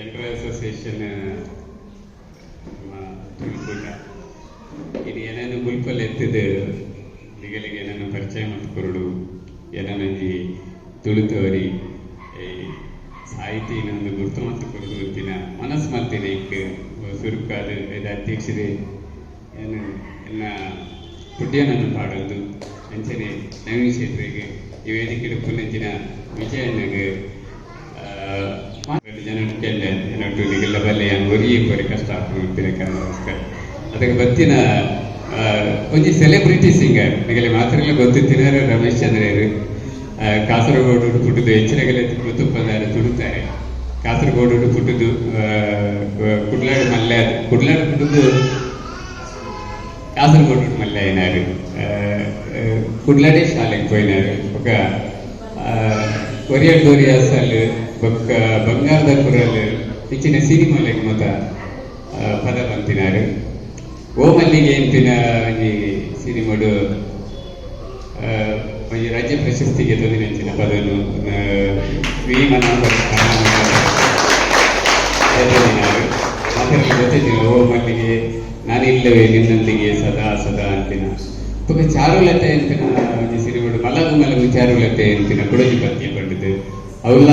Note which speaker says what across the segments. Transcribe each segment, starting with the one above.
Speaker 1: Canara association ತುಳುಕೂಟ ಇದು ಏನೇನು ಮುಲ್ಪಲ್ಲಿ ಎತ್ತಿದ್ ನಿಗಲಿಗೆ ಏನೇನು ಪರಿಚಯ ಮಲ್ತ್ ಏನೊಂಜಿ ತುಳುತವರಿ ಈ ಸಾಹಿತಿ ಒಂದು ಗುರ್ತು ಮಲ್ತ್ ಕೊರೊಡು ಅಂತಿನ ಮನಸ್ಸು ಮಲ್ತಿನ ಇಕ್ ಸುರುಕಾದ್ ಇದು ಅಧ್ಯಕ್ಷರೇ, ಏನು ಎನ್ನ ಪುಡ್ಯನನ್ನು ಪಾಡೊಂದು ಅಂಚನೆ ನವೀನ್ ಶೆಟ್ರಿಗೆ, ಈ ವೇದಿಕೆ ಪುನಂಚಿನ ವಿಜಯಣ್ಣಗ್ ಜನ ಕೇಂಡೆ ಏನೊಟ್ಟು ನಿಗೆಲ್ಲ ಬಲ್ಲೆ, ಯಾನ್ ಒರಿಯೇ ಪೊರೆ ಕಷ್ಟ ಆಪುಂಡು ಕಾರಣಕ್ಕೋಸ್ಕರ. ಅದಕ್ಕೆ ಬತ್ತಿನ ಒಂಜಿ ಸೆಲೆಬ್ರಿಟಿ ಸಿಂಗರ್, ನಿಗಲೆ ಮಾತ್ರೆಲ್ಲ ಗೊತ್ತಿತ್ತಿನಾರು ರಮೇಶ್ ಚಂದ್ರೆರ್. ಕಾಸರಗೋಡು ಪುಟ್ಟುದು, ಹೆಚ್ಚಿನಗಲೆ ಗೊತ್ತುಪ್ಪಂದಾರೆ ತುಡುತ್ತಾರೆ. ಕಾಸರಗೋಡು ಪುಟ್ಟುದು, ಕುಡ್ಲಾಡು ಮಲ್ಲೆ, ಕುಡ್ಲಾಡು ಪುಟ್ಟುದು ಕಾಸರಗೋಡು ಮಲ್ಲೆ అయినారు. ಕುಡ್ಲಾಡೆ ಶಾಲೆಗೆ ಪೋಯಿನಾರು. ಬೊಕ ಒರಿಯಡ್ ದೊರಿಯಾಸಲ್ ಬೊಕ್ಕ ಬಂಗಾರದ ಕುರಲ್ ಇಂಚಿನ ಸಿನಿಮಾಲೆಗ್ ಮತ ಪದ ಪಂತಿನಾರು. ಓ ಮಲ್ಲಿಗೆ ಅಂತಿನ ಒಂಜಿ ಸಿನಿಮಾಡು ಒಂಜಿ ರಾಜ್ಯ ಪ್ರಶಸ್ತಿಗೆ ತಂದಿನಂಚಿನ ಪದನು ವಿ ಮನೋಹರ್ ಎದುರಿನಾರು. ಮಾತೆರೆಗ್ಲ ಗೊತ್ತಿತ್ತಿನ ಓ ಮಲ್ಲಿಗೆ ನಾನಿಲ್ಲವೇ ನಿನ್ನೊಂದಿಗೆ ಸದಾ ಸದಾ ಅಂತಿನ. ಬೊಕ ಚಾರುಲತೆ ಅಂತಿನ ಒಂಜಿ ಸಿನಿಮಾಡು ಮಲಗು ಮಲಗು ಚಾರುಲತೆ ಅಂತಿನ ಕುಡೊಂಜಿ ಪದ್ಯ ಪಂಡುದು ಅವುಲ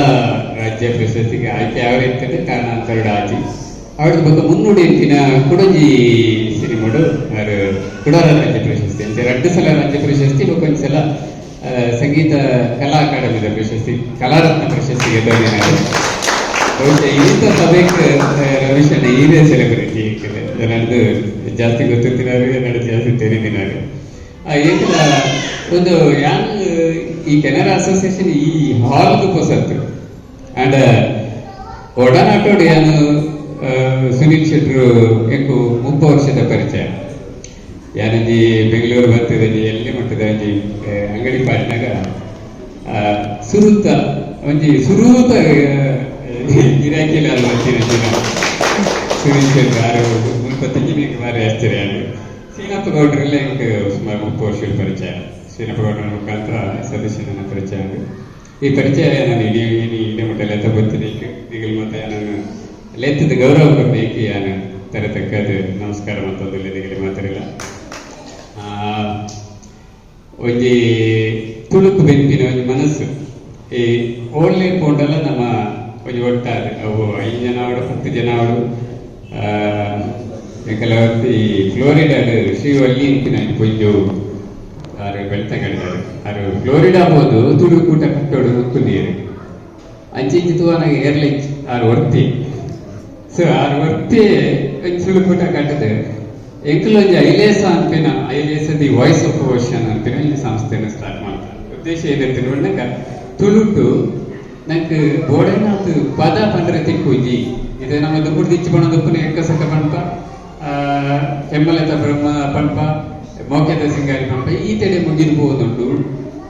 Speaker 1: ರಾಜ್ಯ ಪ್ರಶಸ್ತಿಗೆ ಆಯ್ಕೆ ಯಾವ ಇರ್ತದೆ ಕಾರಣಾಂತರಡು ಆಜಿ ಅವಳದು. ಬೊಕ ಮುನ್ನುಡಿ ಅಂತಿನ ಕುಡೊಂಜಿ ಸಿನಿಮಾಡು ಆರು ಕುಡೋರ ರಾಜ್ಯ ಪ್ರಶಸ್ತಿ ಅಂಚೆ ರಡ್ಡು ಸಲ ರಾಜ್ಯ ಪ್ರಶಸ್ತಿ, ಬೊಕ ಒಂಜಿ ಸಲ ಸಂಗೀತ ಕಲಾ ಅಕಾಡೆಮಿದ ಪ್ರಶಸ್ತಿ, ಕಲಾರತ್ನ ಪ್ರಶಸ್ತಿಗೆ ತಂದಿನಾರು. ಬಹುಶಃ ಇಂಥ ಸಭೆಗೆ ರಮೇಶ್ ಅಣ್ಣ ಈರೇ ಸೆಲೆಬ್ರಿಟಿ. ನನ್ನದು ಜಾಸ್ತಿ ಗೊತ್ತಿತ್ತಿನಾರು, ನನ್ನ ಜಾಸ್ತಿ ತೆರಿದಿನಾರು. ಏಕಲ ಒಂದು ಯಾನ್ ಈ ಕೆನರಾ ಅಸೋಸಿಯೇಷನ್ ಈ ಹಾಲ್ಗೆ ಪೊಸತ್ತು ಅಂಡ್ ಒಡನಾಟೋಡು ಯಾನು ಸುನೀಲ್ ಶೆಟ್ರು ಎಂಕು 30 ವರ್ಷದ ಪರಿಚಯ. ಯಾನಂಜಿ ಬೆಂಗಳೂರು ಬರ್ತದಂಜಿ ಎಲ್ಲಿ ಮಟ್ಟದ ಒಂಜಿ ಅಂಗಡಿ ಪಾಡ್ನಾಗ ಸುರುತ ಒಂಜಿ ಸುರೂತ ಗಿರಾಕಿಲ ಬರ್ತಿನ ಸುನೀಲ್ ಶೆಟ್ರು ಆರು ಮುಲ್ಪ ತಿಂಗಿನಿಗೆ ಬಾರಿ ಆಶ್ಚರ್ಯ ಆಂಡ್. ಸೀನಪ್ಪ ಗೌಡ್ರೆಲ್ಲ ಎಂಕ್ ಸುಮಾರು 30 ವರ್ಷದ ಪರಿಚಯ. ಸೀನಪ್ಪ ಗೌಡ್ರ ಮುಖಾಂತರ ಸದಸ್ಯನ ಪರಿಚಯ ಆಂಡ್. ಈ ಪರಿಚಯ ನಾನು ಇಡೀ ಇಡೀ ಇಡೀ ಮಟ್ಟ ಲೆತ್ತ ಬರ್ತೀನಿ. ನಿಗಲ್ ಮತ್ತೆ ನಾನು ಲೆತ್ತದ ಗೌರವ ಕೊಡ್ಬೇಕು. ಯಾನು ತರತಕ್ಕದು ನಮಸ್ಕಾರ ಮತ್ತೊಂದು ನಿಗಲಿ ಮಾತಾಡಿಲ್ಲ. ಒಂಜಿ ತುಳುಕು ಬೆನ್ಪಿನ ಒಂಜಿ ಮನಸ್ಸು ಈ ಓಳ್ಳೆ ಪೋಂಡಲ ನಮ್ಮ ಒಂಜಿ ಒಟ್ಟಾರೆ ಅವು ಐದು ಜನ ಅವಡು, 10 ಜನ ಅವಡು. ಕೆಲವೊತ್ತಿ ಫ್ಲೋರಿಡಾಡ್ ಶ್ರೀವಲ್ಲಿ ಅಂತಿನ ಪೊಂಜು ಆರು ಬೆಳ್ತಂಗಡಿದಾರೆ. ಆರು ಫ್ಲೋರಿಡಾ ಪೋದು ತುಳು ಕೂಟ ಕಟ್ಟೋಡು ಕುಂದಿಯರು. ಅಂಚೆ ಇಂಚಿ ತೂವನಾಗ ಏರ್ಲೈನ್ ಆರು ಒರ್ತಿ. ಸೊ ಆರು ಒರ್ತಿ ಒಂಜಿ ತುಳು ಕೂಟ ಕಟ್ಟದೆ ಎಂಕುಲು ಒಂಜಿ ಐಲೇಸ ಅಂತಿನ, ಐಲೇಸ the voice of ocean ಅಂತಿನ ಈ ಸಂಸ್ಥೆನ ಸ್ಟಾರ್ಟ್ ಮಾಡ್ತಾರೆ. ಉದ್ದೇಶ ಏನಿರ್ತೀನಿ ನೋಡಿನಾಗ, ತುಳುಟು ನಂಗೆ ಬೋಡೆನಾಥ್ ಪದ ಪಂಡ್ರೆ ತಿಕ್ಕುಜಿ. ಇದು ನಮ್ಮ ದುಂಬುಡು ದಿಚ್ಚಿ ಪಣ ದುಪ್ಪುನ ಎಕ್ಕಸಕ್ಕ ಪನ್ಪ, ಕೆಮ್ಮಲೆತ ಬ್ರಹ್ಮ ಪನ್ಪ, ಮೋಕೆದ ಸಿಂಗಾರಿ ಪನ್ಪ, ಈ ತಡೆ ಮುಗಿದು ಪೋದುಂಡು.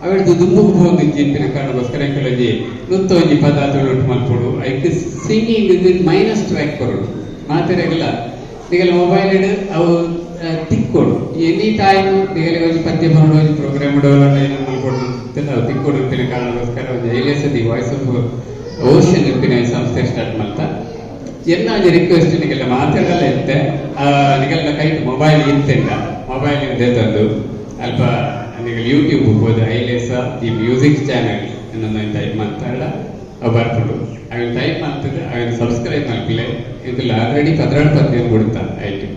Speaker 1: ಅವೆಡ್ದು ದುಂಬುಗು ಪೋದು ಇತ್ತಿನ ಕಾರಣಕ್ಕೋಸ್ಕರ ಎಂಕುಲೊಂಜಿ ನುತ್ತ ಒಂಜಿ ಪದ ತುಳುಟು ಮಲ್ಪೊಡು, ಐಕ್ ಸಿಂಗಿಂಗ್ ಮೈನಸ್ ಟ್ರ್ಯಾಕ್ ಕೊರೊಡು. ಮಾತೆರೆಗಲ ನಿಗಲ ಮೊಬೈಲ್ ಅವು ತಿಕ್ಕೊಡು. ಎನಿ ಟೈಮ್ ನಿಗಲಿಗೆ ಒಂಜಿ ಪದ್ಯ ಪನೊಡು, ಒಂಜಿ ಪ್ರೋಗ್ರಾಮ್ ಮಲ್ಪೊಡು ಅಂತೆಲ್ಲ ಅವು ತಿಕ್ಕೊಡು ಅಂತಿನ ಕಾರಣಕ್ಕೋಸ್ಕರ ಒಂಜಿ ಐಲೇಸ the voice of ocean ಇಪ್ಪಿನ ಸಂಸ್ಥೆ ಸ್ಟಾರ್ಟ್ ಮಲ್ತ. ಎನ್ನ ಒಂಜಿ ರಿಕ್ವೆಸ್ಟ್, ನಿಗೆಲ್ಲ ಮಾತಾಡಲ್ಲ ಇತ್ತೆ ನಿಗೆಲ್ಲ ಕೈಟ್ ಮೊಬೈಲ್ ಇತ್ತೆಂಡ ಮೊಬೈಲ್ ಇಂದ ತಂದು ಅಲ್ಪ ನಿಗಲ್ ಯೂಟ್ಯೂಬ್ ಹೋದ ಐಲೇಸ the music channel എന്നೊಂದು ಟೈಪ್ ಮಾಡ್ತಾಳ, ಅವು ಬರ್ಪುಂಡು. ಅವಿನ ಟೈಪ್ ಮಾಡ್ತದೆ, ಅವಿನ ಸಬ್ಸ್ಕ್ರೈಬ್ ಮಲ್ಪಲೆ. ಇಂಕುಲು ಆಲ್ರೆಡಿ 12 ಪದ್ಯ ಕೊಡ್ತಾ ಆಯ್ತು.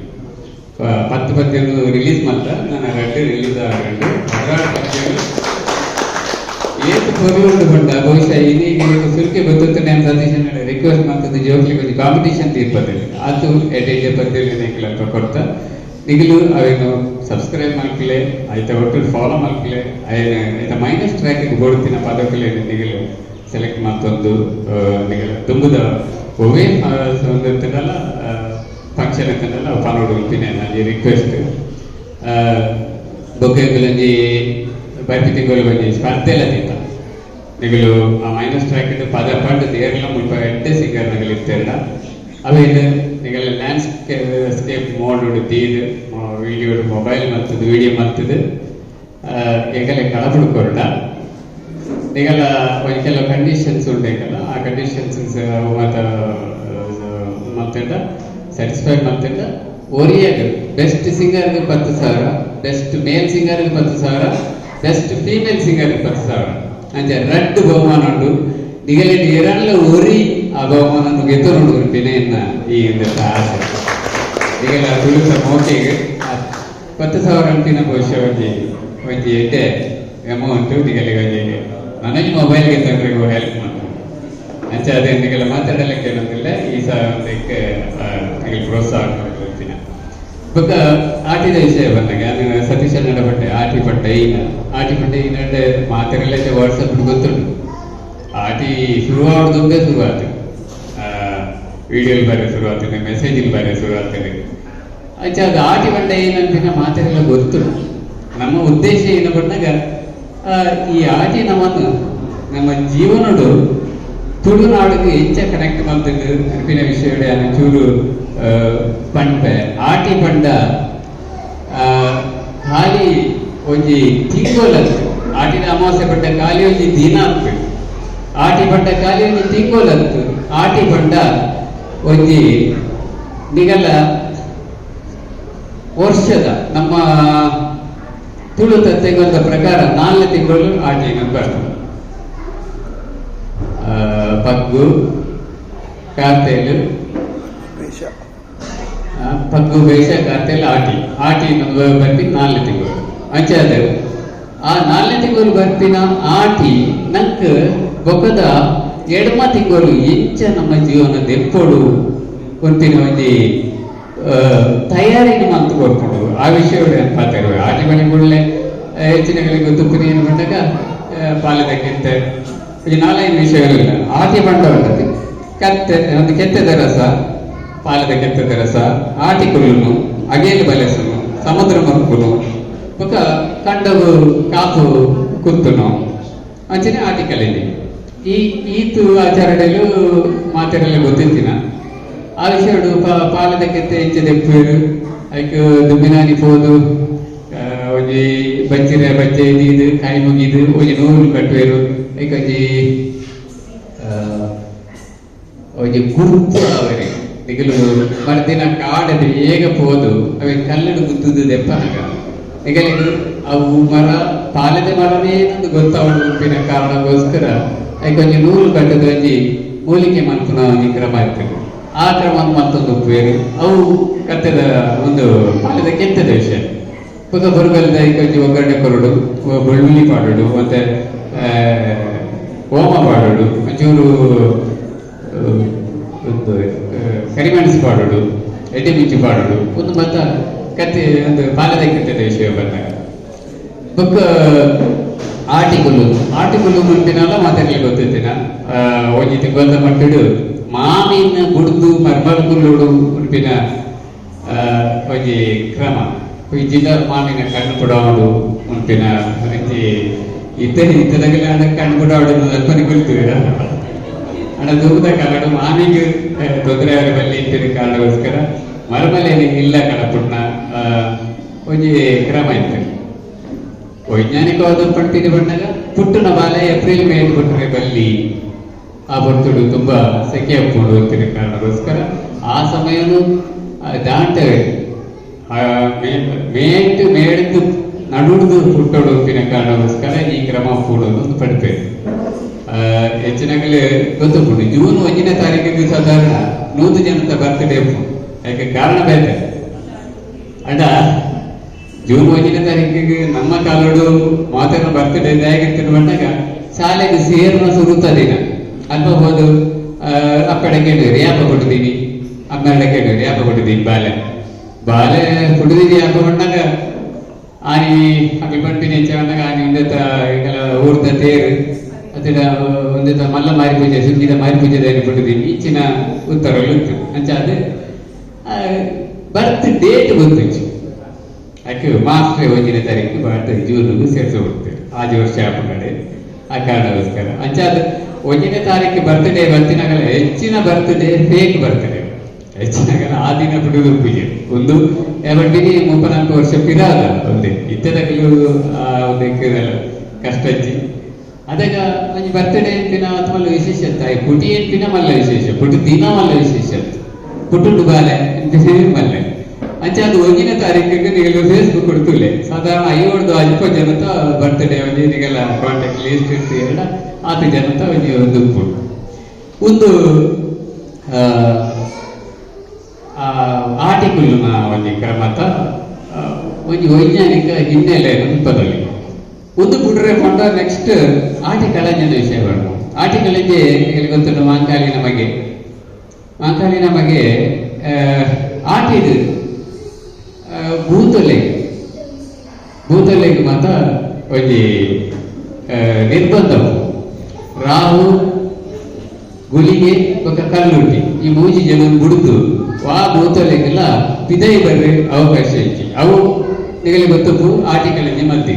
Speaker 1: 10 ಪದ್ಯನು ರಿಲೀಸ್ ಮಾಡ್ತಾ, ನಾನು ರಡ್ಡು ರಿಲೀಸ್ ಆಗಂಡು. 12 ಪದ್ಯನು ಏತ್ ಪೊರ್ಲುಂಡು ಪಂಡ, ಬಹುಶಃ ಇದೀಗ ಸುರುಕೆ ಗೊತ್ತುತ್ತೆ. ನಾನು ಸತೀಶ್ ರಿಕ್ವೆಸ್ಟ್ ಮಾಡ್ತದೆ, ಜೋಕ್ಲಿಗೆ ಒಂಜಿ ಕಾಂಪಿಟೇಷನ್ ತೀರ್ಪದೆ ಆತು ಎಡ್ಡೆ ಪದ್ಯಲು ನಿಕುಲು ಅಲ್ಪ ಕೊರ್ತ. ನಿಗಲು ಅವೇನು ಸಬ್ಸ್ಕ್ರೈಬ್ ಮಲ್ಪಲೆ, ಆಯ್ತ ಒಟ್ಟು ಫಾಲೋ ಮಲ್ಪಲೆ. ಅಯ್ಯನ ಆಯ್ತ ಮೈನಸ್ ಟ್ರ್ಯಾಕ್ ಬೋಡ್ತಿನ ಪದಕುಲೇನು ನಿಗಲು ಸೆಲೆಕ್ಟ್ ಮಲ್ತೊಂದು ನಿಗಲು ದುಂಬುದ ಒವ್ವೇ ಒಂದು ಇರ್ತದಲ್ಲ ಫಂಕ್ಷನ್ ಇರ್ತದಲ್ಲ, ಅವು ಪನೊಡು ಉಂಪಿನ ಒಂಜಿ ರಿಕ್ವೆಸ್ಟ್. ಬೊಕ್ಕ ಎಂಕುಲೊಂಜಿ ಬರ್ಪಿ ತಿಂಗಳು ಒಂಜಿ ಸ್ಪರ್ಧೆ ಎಲ್ಲ ದೀತ. ನಿಗಲು ಆ ಮೈನಸ್ ಟ್ರ್ಯಾಕ್ ಪದ ಪಂಡ್ ಏರ್ಲ ಮುಲ್ಪ ಎಡ್ಡೆ ಸಿಂಗರ್ ನಗಲು ಇತ್ತೆರ್ಡ ಅವೇನು ನಿಗಲ ಲ್ಯಾಂಡ್ಸ್ಕೇಪ್ ಮೋಡ್ ದೀದ್ ವಿಡಿಯೋ ಮೊಬೈಲ್ ಮಲ್ತದು, ವಿಡಿಯೋ ಮಲ್ತದು ಎಂಕಲೆ ಕಳಪುಡು ಕೊರಡ. ನಿಗಲ ಒಂಜಿ ಕೆಲವು ಕಂಡೀಷನ್ಸ್ ಉಂಟು ಎಂಕಲ. ಆ ಕಂಡೀಷನ್ಸ್ ಮಾತ ಮಲ್ತಂಡ, ಸ್ಯಾಟಿಸ್ಫೈ ಮಲ್ತಂಡ ಒರಿಯಗ್ ಬೆಸ್ಟ್ ಸಿಂಗರ್ಗೆ 10,000, ಬೆಸ್ಟ್ ಮೇಲ್ ಸಿಂಗರ್ಗೆ 10,000, ಬೆಸ್ಟ್ ಫೀಮೇಲ್ ಸಿಂಗರ್ಗೆ 10,000. ಅಂಚ ರಡ್ಡ್ ಬಹುಮಾನ ಉಂಡು. ನಿಗಲೆಡ್ ಎರಡ್ಲ ಒರಿ ಆ ಬಹುಮಾನ ಗೆತ್ತೊಂಡು ಪಿನೆಯನ್ನ ಈ ಒಂದು ಆಸೆ. ಈಗೆಲ್ಲ ತುಳುತ ಮೋಕೆಗ್ 10,000 ಅಂತಿನ ಬಹುಶಃ ಒಂಜಿ ಒಂಜಿ ಎಡ್ಡೆ ಅಮೌಂಟ್. ನಿಗಲಿಗೆ ಒಂಜಿ ನನಗೆ ಮೊಬೈಲ್ಗೆ ತಂದ್ರೆ ಹೆಲ್ಪ್ ಮಾಡ್ತಾರೆ. ಅಂಚ ಅದೇ ನಿಗಲ ಮಾತಾಡಲಿಕ್ಕೆ ಏನಂತಿಲ್ಲ. ಈ ಸಹ ಒಂದಕ್ಕೆ ನಿಗಲ್ ಪ್ರೋತ್ಸಾಹ ಕೊಡ್ತೀನಿ. ಬೊಕ್ಕ ಆಟಿದ ವಿಷಯ ಬಂದಾಗ ನಾನು ಸತೀಶ ನಡಪಟ್ಟೆ. ಆಟಿ ಪಂಡ ಈನ, ಆಟಿ ಪಂಡ ಈನಂಡೆ ಮಾತೆರೆಲ್ಲ ವಾಟ್ಸಪ್ ಗೊತ್ತುಂಟು. ಆಟಿ ಶುರುವಾಡುದುಂಬೆ ಶುರುವಾತು, ವಿಡಿಯೋಲಿ ಬರೆ ಶುರು ಆಗ್ತದೆ, ಮೆಸೇಜ್ ಬರೆ ಶುರು ಆಗ್ತದೆ. ಅಂಚ ಅದು ಆಟಿ ಪಂಡ ಏನಂತಿನ ಮಾತೆರೆಲ್ಲ ಗೊತ್ತುಂಟು. ನಮ್ಮ ಉದ್ದೇಶ ಏನು ಬಂದಾಗ, ಈ ಆಟಿ ನಮ್ಮನ್ನು ನಮ್ಮ ಜೀವನಡು ತುಳುನಾಡಿಗೆ ಹೆಚ್ಚ ಕನೆಕ್ಟ್ ಮಾಡ್ತಿದ್ದು ಅನ್ಪಿನ ವಿಷಯ ಚೂರು ಪಂಪೆ. ಆಟಿ ಪಂಡ ಖಾಲಿ ಒಂಜಿ ತಿಂಗೊಲತ್ತು. ಆಟಿನ ಅಮಾವಾಸ್ಯೆ ಪಂಡ ಖಾಲಿ ಒಂಜಿ ದಿನ ಆಗ್ತದೆ. ಆಟಿ ಪಂಡ ಖಾಲಿ ಒಂಜಿ ತಿಂಗೊಲತ್ತು. ಆಟಿ ಪಂಡ ಒಂಜಿ ನಿಗಲ ವರ್ಷದ, ನಮ್ಮ ತುಳು ತಿಂಗಳ ಪ್ರಕಾರ ನಾಲ್ಕು ತಿಂಗಳು ಆಟಿ ಬರ್ತದೆ. ಪಗ್ಗು, ಕಾರ್ತೆಲು, ಪಗ್ಗು, ಬೇಷ, ಕಾರ್ತೆಲ್, ಆಟಿ. ಆಟಿ ಬರ್ಪಿ ನಾಲ್ಕು ತಿಂಗಳು. ಅಂಚೆ ಆ ನಾಲ್ಕನೇ ತಿಂಗಳು ಬರ್ಪಿನ ಆಟಿ ನಂಕ್ ಬೊಕ್ಕದ ಎಡ್ಮ ತಿಂಗಳು ಎಂಚ ನಮ್ಮ ಜೀವನ ದೆಪ್ಪೊಡು ಪನ್ಪಿನ ಒಂಜಿ ತಯಾರಿನ ಮಂತ್ ಕೊರ್ಪುಂಡು. ಆ ವಿಷಯ ಪಾತೆರ. ಆಟಿ ಮಣಿ ಕೂಡಲೇ ಹೆಚ್ಚಿನಗಳಿಗೆ ತುಪ್ಪುನಿ ಏನು ಬಂದಾಗ ಪಾಲದಕ್ಕಿಂತ ಈ ನಾಲ್ಕೈದು ವಿಷಯಗಳಿಲ್ಲ. ಆಟಿ ಬಂಡ ಉಂಟು ಕತ್ತೆ ಒಂದು ಕೆತ್ತೆದ ರಸ, ಪಾಲದ ಕೆತ್ತೆದ ರಸ, ಆಟಿ ಕುಲ್ಲುನು, ಅಗೇಲು ಬಲೆಸುನು, ಸಮುದ್ರ ಮರ್ಪುನು, ಬೊಕ ಕಂಡವು ಕಾಪು ಕುತ್ತುನು, ಅಂಚನೆ ಆಟಿ ಕಲೆನಿ. ಈ ಈತು ಆಚರಣೆಲು ಮಾತೆರೆಲ್ಲ ಗೊತ್ತಿತ್ತಿನ ಆ ವಿಷಯಡು. ಪಾಲದ ಕೆತ್ತೆ ಎಂಚ ದೆಪ್ಪುವೆರ್? ಐಕ್ ದುಮ್ಮಿನಾನಿ ಪೋದು ಒಂಜಿ ಬಚ್ಚಿರೆ ಬಚ್ಚೆ ದೀದ್, ಕಾಯಿ ಮುಗಿದು ಒಂಜಿ ನೂಲು ಕಟ್ಟುವೆರು. ಐಕ್ ಒಂಜಿ ಒಂಜಿ ಗುರ್ತು ಅವರಿ. ನಿಗಲು ಮರ್ದಿನ ಕಾಡ ಬೇಗ ಪೋದು ಅವೆ ಕಲ್ಲಡು ಗುದ್ದುದು ದೆಪ್ಪನಗ ನಿಗಲಿಗೆ ಅವು ಮರ ಪಾಲದೆ ಮರನೇ ನಂದು ಗೊತ್ತಾವಡು ಉಪ್ಪಿನ ಕಾರಣಕ್ಕೋಸ್ಕರ ಐಕ್ ಒಂಜಿ ನೂಲು ಕಟ್ಟದ ಒಂಜಿ ಮೂಲಿಕೆ ಮಲ್ಪುನ ಒಂಜಿ ಕ್ರಮ ಇರ್ತದೆ. ಆ ಕ್ರಮ ಮತ್ತೊಂದು ಉಪ್ಪುವೇರು. ಅವು ಕತ್ತೆದ ಒಂದು ಪಾಲದ ಕೆತ್ತದ ವಿಷಯ. ಬೊಕ ಬರುಗಲ್ದ ಐಕ್ ಒಂಜಿ ಒಗ್ಗರಣೆ ಕೊರಡು, ಬೆಳ್ಳುಳ್ಳಿ ಪಾಡೋಡು, ಮತ್ತೆ ಹೋಮ ಪಾಡೋಡು, ಒಂಚೂರು ಒಂದು ಕರಿಮೆಣಸು ಪಾಡೋಡು, ಎಡ್ಡೆ ಮಿಂಚು ಪಾಡೋಡು. ಒಂದು ಮತ್ತ ಕತ್ತಿ ಒಂದು ಪಾಲದ ಕೆತ್ತದ ವಿಷಯ ಬಂದಾಗ, ಬೊಕ್ಕ ಆಟಿಕುಲ್ಲು. ಆಟಿಕುಲ್ಲು ಮುಂಪಿನಲ್ಲ ಮಾತಾಡ್ಲಿಕ್ಕೆ ಗೊತ್ತಿತ್ತಿನ. ಒಂಜಿ ತಿಂಗೊಲ್ದ ಮಟ್ಟಿಡು ಮಾಮಿನ ಬುಡ್ದು ಮರ್ಮಲ್ ಕುಲ್ಲುಡು ಉನ್ಪಿನ ಒಂಜಿ ಕ್ರಮ. ಇಜ್ಜಿಂಡ ಮಾಮಿನ ಕಣ್ಣು ಕೊಡಾವಡು ಉನ್ಪಿನ ಒಂಜಿ ಇತ್ತ ಇತ್ತದಾಗಲೇ ಹಣ ಕಣ್ಣು ಕೊಡಾವಡು ಅಲ್ಪನೆ ಕುಲ್ತೀವಿ. ಹಣ ದೂರದ ಕಾರಣ ಮಾಮಿಗೆ ತೊಂದರೆ ಆಗ ಬಲ್ಲಿ ಇಂಪಿನ ಕಾರಣಕ್ಕೋಸ್ಕರ ಮರಮಲೇನಿ ಇಲ್ಲ ಕಡಪುಟ್ನ ಒಂಜಿ ಕ್ರಮ ಇತ್ತು. ವೈಜ್ಞಾನಿಕವಾದ ಪಂಪಿನ ಬಂದಾಗ ಪುಟ್ಟುನ ಬಾಲೆ ಏಪ್ರಿಲ್ ಮೇ ಪುಟ್ಟರೆ ಬಲ್ಲಿ, ಆ ಬರ್ತುಡು ತುಂಬಾ ಸೆಕೆ ಅಪ್ಪುಂಡು ಅಂತಿನ ಕಾರಣಕ್ಕೋಸ್ಕರ ಆ ಸಮಯನು ದಾಂಟವೆ ಮೇಟ್ ಮೇಡ್ದು ನಡುಡ್ದು ಪುಟ್ಟೋಡು ಅಂತಿನ ಕಾರಣಕ್ಕೋಸ್ಕರ ಈ ಕ್ರಮ ಪೂಡೋದು ಒಂದು ಪಡಿಪೇರು. ಹೆಚ್ಚಿನಗಲೇ ಗೊತ್ತುಂಟು, ಜೂನ್ 1ನೇ ತಾರೀಕಿಗೆ ಸಾಧಾರಣ 100 ಜನದ ಬರ್ತ್ಡೇ. ಯಾಕೆ ಕಾರಣ ಬೇತೆ ಅಡ ಜೂನ್ 1ನೇ ತಾರೀಕಿಗೆ ನಮ್ಮ ಕಾಲೋಡು ಮಾತನ್ನ ಬರ್ತ್ಡೇ ಹೇಗಿರ್ತೀನಿ ಬಂದಾಗ ಶಾಲೆಗೆ ಸೇರ್ನ ಸುರುತ ದಿನ ಅಲ್ಪ ಹೋದು ಅಪ್ಪಡೆ ಕೇಳಿದ್ರು, ಯಾಪ ಕೊಟ್ಟಿದ್ದೀನಿ? ಅಮ್ಮೆರಡೆ ಕೇಳಿದ್ರು, ಯಾಪ ಕೊಟ್ಟಿದ್ದೀನಿ? ಬಾಲೆ ಬಾಲೆ ಕೊಟ್ಟಿದ್ದೀನಿ ಯಾಪ ಬಂದಾಗ ಆನಿ ಅಪ್ಪಿ ಪಂಪಿನ ಹೆಚ್ಚ ಬಂದಾಗ ಆನಿ ಒಂದೇ ಕೆಲ ಊರ್ದ ತೇರು ಅತ್ತಿಡ ಒಂದೇ ಮಲ್ಲ ಮಾರಿ ಪೂಜೆ, ಸುಗ್ಗಿದ ಮಾರಿ ಪೂಜೆ ಕೊಟ್ಟಿದ್ದೀನಿ. ಈಚಿನ ಉತ್ತರಗಳು ಇತ್ತು. ಅಂಚ ಅದು ಬರ್ತ್ ಡೇಟ್ ಗೊತ್ತಿತ್ತು. ಯಾಕೆ ಮಾಸ್ಟ್ರೆ 1ನೇ ತಾರೀಕು ಬರ್ತ್ ಜೂನ್ಗೂ ಸೇರಿಸಿ ಹೋಗ್ತಾರೆ ಆಜಿ ವರ್ಷ ಕಡೆ. ಆ ಕಾರಣಕ್ಕೋಸ್ಕರ ಅಂಚ ಅದು 1ನೇ ತಾರೀಕು ಬರ್ತ್ಡೇ ಬರ್ತಿನಾಗಲ್ಲ. ಹೆಚ್ಚಿನ ಬರ್ತ್ಡೇ ಫೇಕ್ ಬರ್ತ್ಡೇ. ಹೆಚ್ಚಿನಾಗಲ್ಲ ಆ ದಿನ ಬಿಡುವುದು ಪೂಜೆ ಒಂದು ಯಾವಟ್ಟಿಗೆ 34 ವರ್ಷ ಪಿರಾದ ಒಂದೇ ಇತ್ತದಗಲು ಒಂದು ಕಷ್ಟ ಅಜ್ಜಿ. ಅದಾಗ ಒಂಜಿ ಬರ್ತ್ಡೇ ದಿನ ಮಲ್ಲ ವಿಶೇಷ, ತಾಯಿ ಪುಟಿ ದಿನ ಮಲ್ಲ ವಿಶೇಷ, ಪುಟಿ ದಿನ ಮಲ್ಲ ವಿಶೇಷ. ಪುಟ್ಟುಂಡು ಬಾಲೆ ಮಲ್ಲೆ. ಅಂಚ ಅದು 1ನೇ ತಾರೀಕಿಗೆ ನಿಗಲು ಫೇಸ್ಬುಕ್ ಕೊಡ್ತುಲೆ ಸಾಧಾರಣ 50 ಅಲ್ಪ ಜನತ ಬರ್ತ್ಡೇ ಒಂಜಿ ನಿಗಲ ಕಾಂಟ್ಯಾಕ್ಟ್ ಲಿಸ್ಟ್ ಇಟ್ಟು ಹೇಳ ಆತ ಜನತ ಒಂಜಿ ಒಂದು ಉಪ್ಪುಂಡು. ಒಂದು ಆಟಿಕುಲ್ಲುನ ಒಂಜಿ ಕ್ರಮತ ಒಂಜಿ ವೈಜ್ಞಾನಿಕ ಹಿನ್ನೆಲೆ ಪದವಿ ಒಂದು ಬುಡ್ರೆ ಪಂಡ. ನೆಕ್ಸ್ಟ್ ಆಟಿ ಕಳಂಜನ ವಿಷಯ ಬರ್ಪು. ಆಟಿ ಕಳಂಜೆ ನಿಮಗೆ ಗೊತ್ತುಂಟು, ಮಾಂಕಾಲಿನ ಮಗೆ. ಮಾಂಕಾಲಿನ ಮಗೆ ಆಟಿದು ಭೂತೊಲೆಗ್ ಭೂತೊಲೆಗ್ ಮಾತ ಒಂಜಿ ನಿರ್ಬಂಧ. ರಾಹು, ಗುಳಿಗೆ ಬೊಕ್ಕ ಕಲ್ಲುಟ್ಟಿ ಈ ಮೂಜಿ ಜನ ಬುಡುದು ವಾ ಭೂತೊಲೆಗೆಲ್ಲ ಪಿದೈ ಬರ್ರೆ ಅವಕಾಶ ಇಜ್ಜಿ. ಅವು ನಿಗಲಿ ಗೊತ್ತುಪ್ಪು ಆಟಿ ಕಳಂಜಿ ಮದ್ದಿ.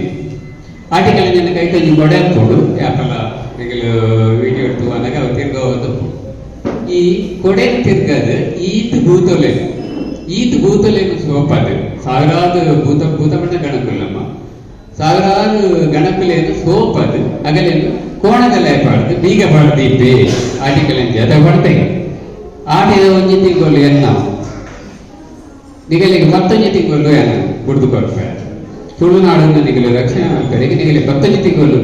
Speaker 1: ಆಟಿ ಕಳಂಜಿನ ಕೈಕೊಂಜಿ ಕೊಡೆ ಹಾಕೋಡು ಯಾಪಲ ನಿಗಲು ವಿಡಿಯೋ ತೂವನಗ ಅವು ತಿರ್ಗೋವತ್ತುಪ್ಪು. ಈ ಕೊಡೆ ತಿರ್ಗದು ಈತ್ ಭೂತೊಲೆ, ಈತ್ ಭೂತೊಲೆನು ಸೋಪದು. ಸಾವಿರಾರು ಭೂತ, ಭೂತ ಪಂಡ ಗಣಕುಲಮ್ಮ, ಸಾವಿರಾರು ಗಣಕುಲೇನು ಸೋಪದು ಅಗಲೇನು ಕೋಣದಲ್ಲೇ ಪಾಡ್ದು ಬೀಗ ಪಾಡ್ದು ಇಬ್ಬೆ ಆಟಿ ಕಳಂಜಿ ಅದ ಪಡ್ತೆಗೆ. ಆಟಿದ ಒಂಜಿ ತಿಂಗಳು ಎನ್ನ ನಿಗಲಿಗೆ 19 ತಿಂಗಳು ಎನ್ನ ಬುಡ್ದು ಕೊರ್ಪೆ. ತುಳುನಾಡನ್ನು ನಿಗಲು ರಕ್ಷಣೆ ಮಲ್ಪೆರೆಗೆ ನಿಗಲಿ 19 ತಿಂಗಳು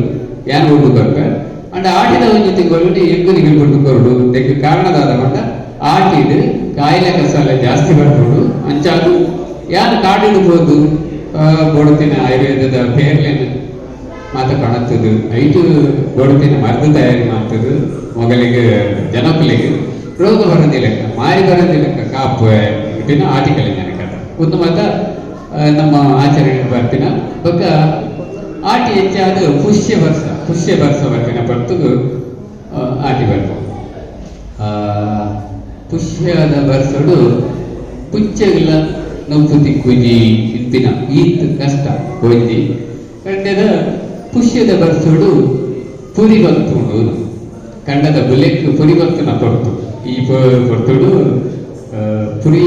Speaker 1: ಯಾನ್ ಬುಡ್ದು ಕೊರ್ಪೆ ಅಂಡ ಆಟಿದ ಒಂಜಿ ತಿಂಗಳು ಎಂಗು ನಿಗಲು ಬುಡ್ದು ಕೊರಡು ದೆಕ್ ಕಾರಣದಾದ ಪಂಡ ಆಟಿಡ್ ಕಾಯಿಲೆ ಕಸಾಲೆ ಜಾಸ್ತಿ ಬರ್ಬೋದು. ಅಂಚಾದು ಯಾನ್ ಕಾಡಿಡು ಪೋದು ಬೋಡತಿನ ಆಯುರ್ವೇದದ ಪೇರ್ಲೆನ್ ಮಾತ ಕಾಣುತ್ತದೆ, ಐಟು ಬೋಡತಿನ ಮದ್ದು ತಯಾರಿ ಮಾಡ್ತದೆ, ಮೊಗಲಿಗೆ ಜನಕುಲಿಗೆ ರೋಗ ಬರಂದಿಲ್ಲಕ್ಕ, ಮಾರಿ ಬರಂದಿಲ್ಲಕ್ಕ ಕಾಪು ದಿನ ಆಟಿ ಕಳೆಂಜನ ಕಥ ಒಂದು ಮಾತ ನಮ್ಮ ಆಚರಣೆ ಬರ್ತಿನ. ಬೊಕ್ಕ ಆಟಿ ಹೆಚ್ಚಾದ ಪುಷ್ಯ ವರ್ಷ, ಪುಷ್ಯ ವರ್ಷ ಬರ್ತಿನ ಪರ್ತುಗು ಆಟಿ ಬರ್ಪು. ಪುಷ್ಯದ ವರ್ಷಡು ಪುಚ್ಚೆಗಳ ನೊಂಪು ತಿಕ್ಕುಜಿ ಇತ್ತಿನ ಈತ್ ಕಷ್ಟ ಒಂಜಿ. ಕಂಡದ ಪುಷ್ಯದ ಬರ್ಸೋಡು ಪುರಿ ಬತ್ತುಂಡು. ಕಂಡದ ಬುಲೆಕ್ ಪುರಿ ಬತ್ತುನ ಪೊರ್ತು ಈ ಪೊರ್ತುಡು. ಪುರಿ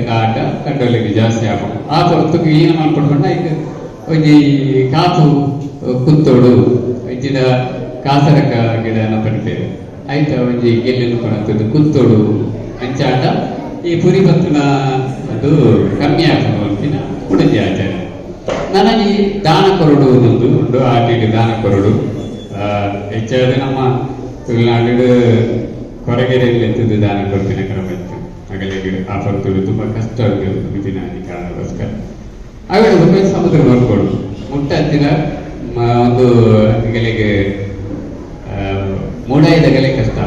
Speaker 1: ಕಾಟ ಕಂಡೋಲಿಗೆ ಜಾಸ್ತಿ ಆಪ. ಆ ಪೊರ್ತುಗು ಏನು ಮಾಡ್ಕೊಂಡು ಈಗ ಒಂಜಿ ಕಾಪು ಕುತ್ತೋಡು ಇಜ್ಜಿಡ ಕಾಸರಕ ಗಿಡನ ಪಡಿತೇವೆ ಆಯ್ತ ಒಂಜಿ ಗೆಲ್ಲೆನು ಕೊಣತದ್ದು ಕುತ್ತೋಡು. ಅಂಚಾಂಡ ಈ ಪುರಿ ಬತ್ತುನ ಅದು ಕಮ್ಮಿ ಆಪುಂಡು ಅಂತಿನ ಕುಡಂಜಿ ಆಚರಣೆ. ನನಗೆ ದಾನ ಕೊರಡು ಒಂದು ಉಂಡು. ಆಟಿಗೆ ದಾನ ಕೊರಡು ಹೆಚ್ಚಾದ ನಮ್ಮ ತುಳುನಾಡು ಕೊರಗೆರೆಯಲ್ಲಿ ಎತ್ತದ್ದು ದಾನ ಕೊಡ್ತಿನ ಕ್ರಮ ಇತ್ತು. ಅಗಲಿಗೆ ಆ ಪೊರ್ತುಡು ತುಂಬ ಕಷ್ಟ ಮಿತಿನ ಈ ಕಾರಣಕ್ಕೋಸ್ಕರ ಅವೆರಡು ಬೊಕ್ಕ ಸಮುದ್ರ ನೋಡ್ಕೊಡು ಮುಟ್ಟ ಹತ್ತಿರ ಒಂದು ಅಗಲಿಗೆ ಮೂಡಾಯಿದಗಲೆ ಕಷ್ಟ,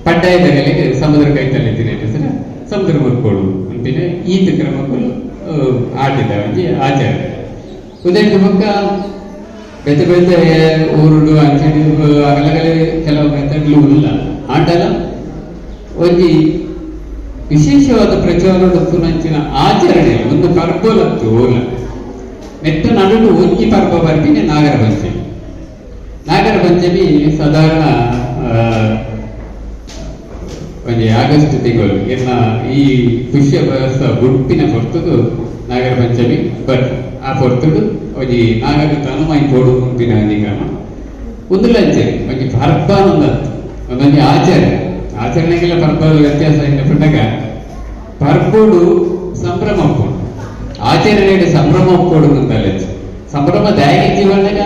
Speaker 1: ಪಡ್ಡಾಯಿದಗಲೆಗೆ ಸಮುದ್ರ ಕೈತಲ್ಲಿದ್ದೀನಿ ಸರ ಸಮುದ್ರ ಮುರ್ಕೋಡು ಅಂತಿನ ಈತ ಕ್ರಮಕ್ಕೂ ಆಟಿದ ಒಂಜಿ ಆಚರಣೆ. ಉದಯಕ್ಕೆ ಬೊಕ್ಕ ಬೇತೆ ಬೇತೆ ಊರುಡು ಅಂಚೆಡ್ ಅಗಲಗಲೆ ಕೆಲವು ಮೆಥಡ್ಲು ಉಲ್ಲ. ಆಂಡಲ ಒಂಜಿ ವಿಶೇಷವಾದ ಪ್ರಚಾರದ ಪುನಂಚಿನ ಆಚರಣೆ ಒಂದು ಪರ್ಬಲತ್ತು ಓಲ ನೆತ್ತ ನಡುಟು ಒಂಜಿ ಪರ್ಬ ಬರ್ಪಿನಿ ನಾಗರ ಪಂಚಮಿ. ನಾಗರ ಪಂಚಮಿ ಸಾಧಾರಣ ಒಂಜಿ ಆಗಸ್ಟ್ ತಿಂಗಳು ಎನ್ನ ಈ ಪುಷ್ಯ ವರ್ಷ ಬುಡ್ಪಿನ ಪೊರ್ತುಗು ನಾಗರ ಪಂಚಮಿ ಬರ್. ಆ ಪೊರ್ತುಡು ಒಂಜಿ ನಾಗರ ತನುಮೈ ಪೋಡು ಮುಂಪಿನ ಒಂಜಿ ಕ್ರಮ. ಒಂದುಲಂಚೆ ಒಂಜಿ ಪರ್ಬ ಒಂದತ್ತು ಒಂದೊಂಜಿ ಆಚರಣೆ. ಆಚರಣೆಗೆಲ್ಲ ಪರ್ಬದ ವ್ಯತ್ಯಾಸ ಇಲ್ಲ ಪಂಡಗ ಪರ್ಬೋಡು ಸಂಭ್ರಮ ಉಪ್ಪುಂಡು, ಆಚರಣೆಗೆ ಸಂಭ್ರಮ ಉಪ್ಪೋಡು ಅಂತಲೇ. ಸಂಭ್ರಮ ದಾಯಕ ಜೀವನಗ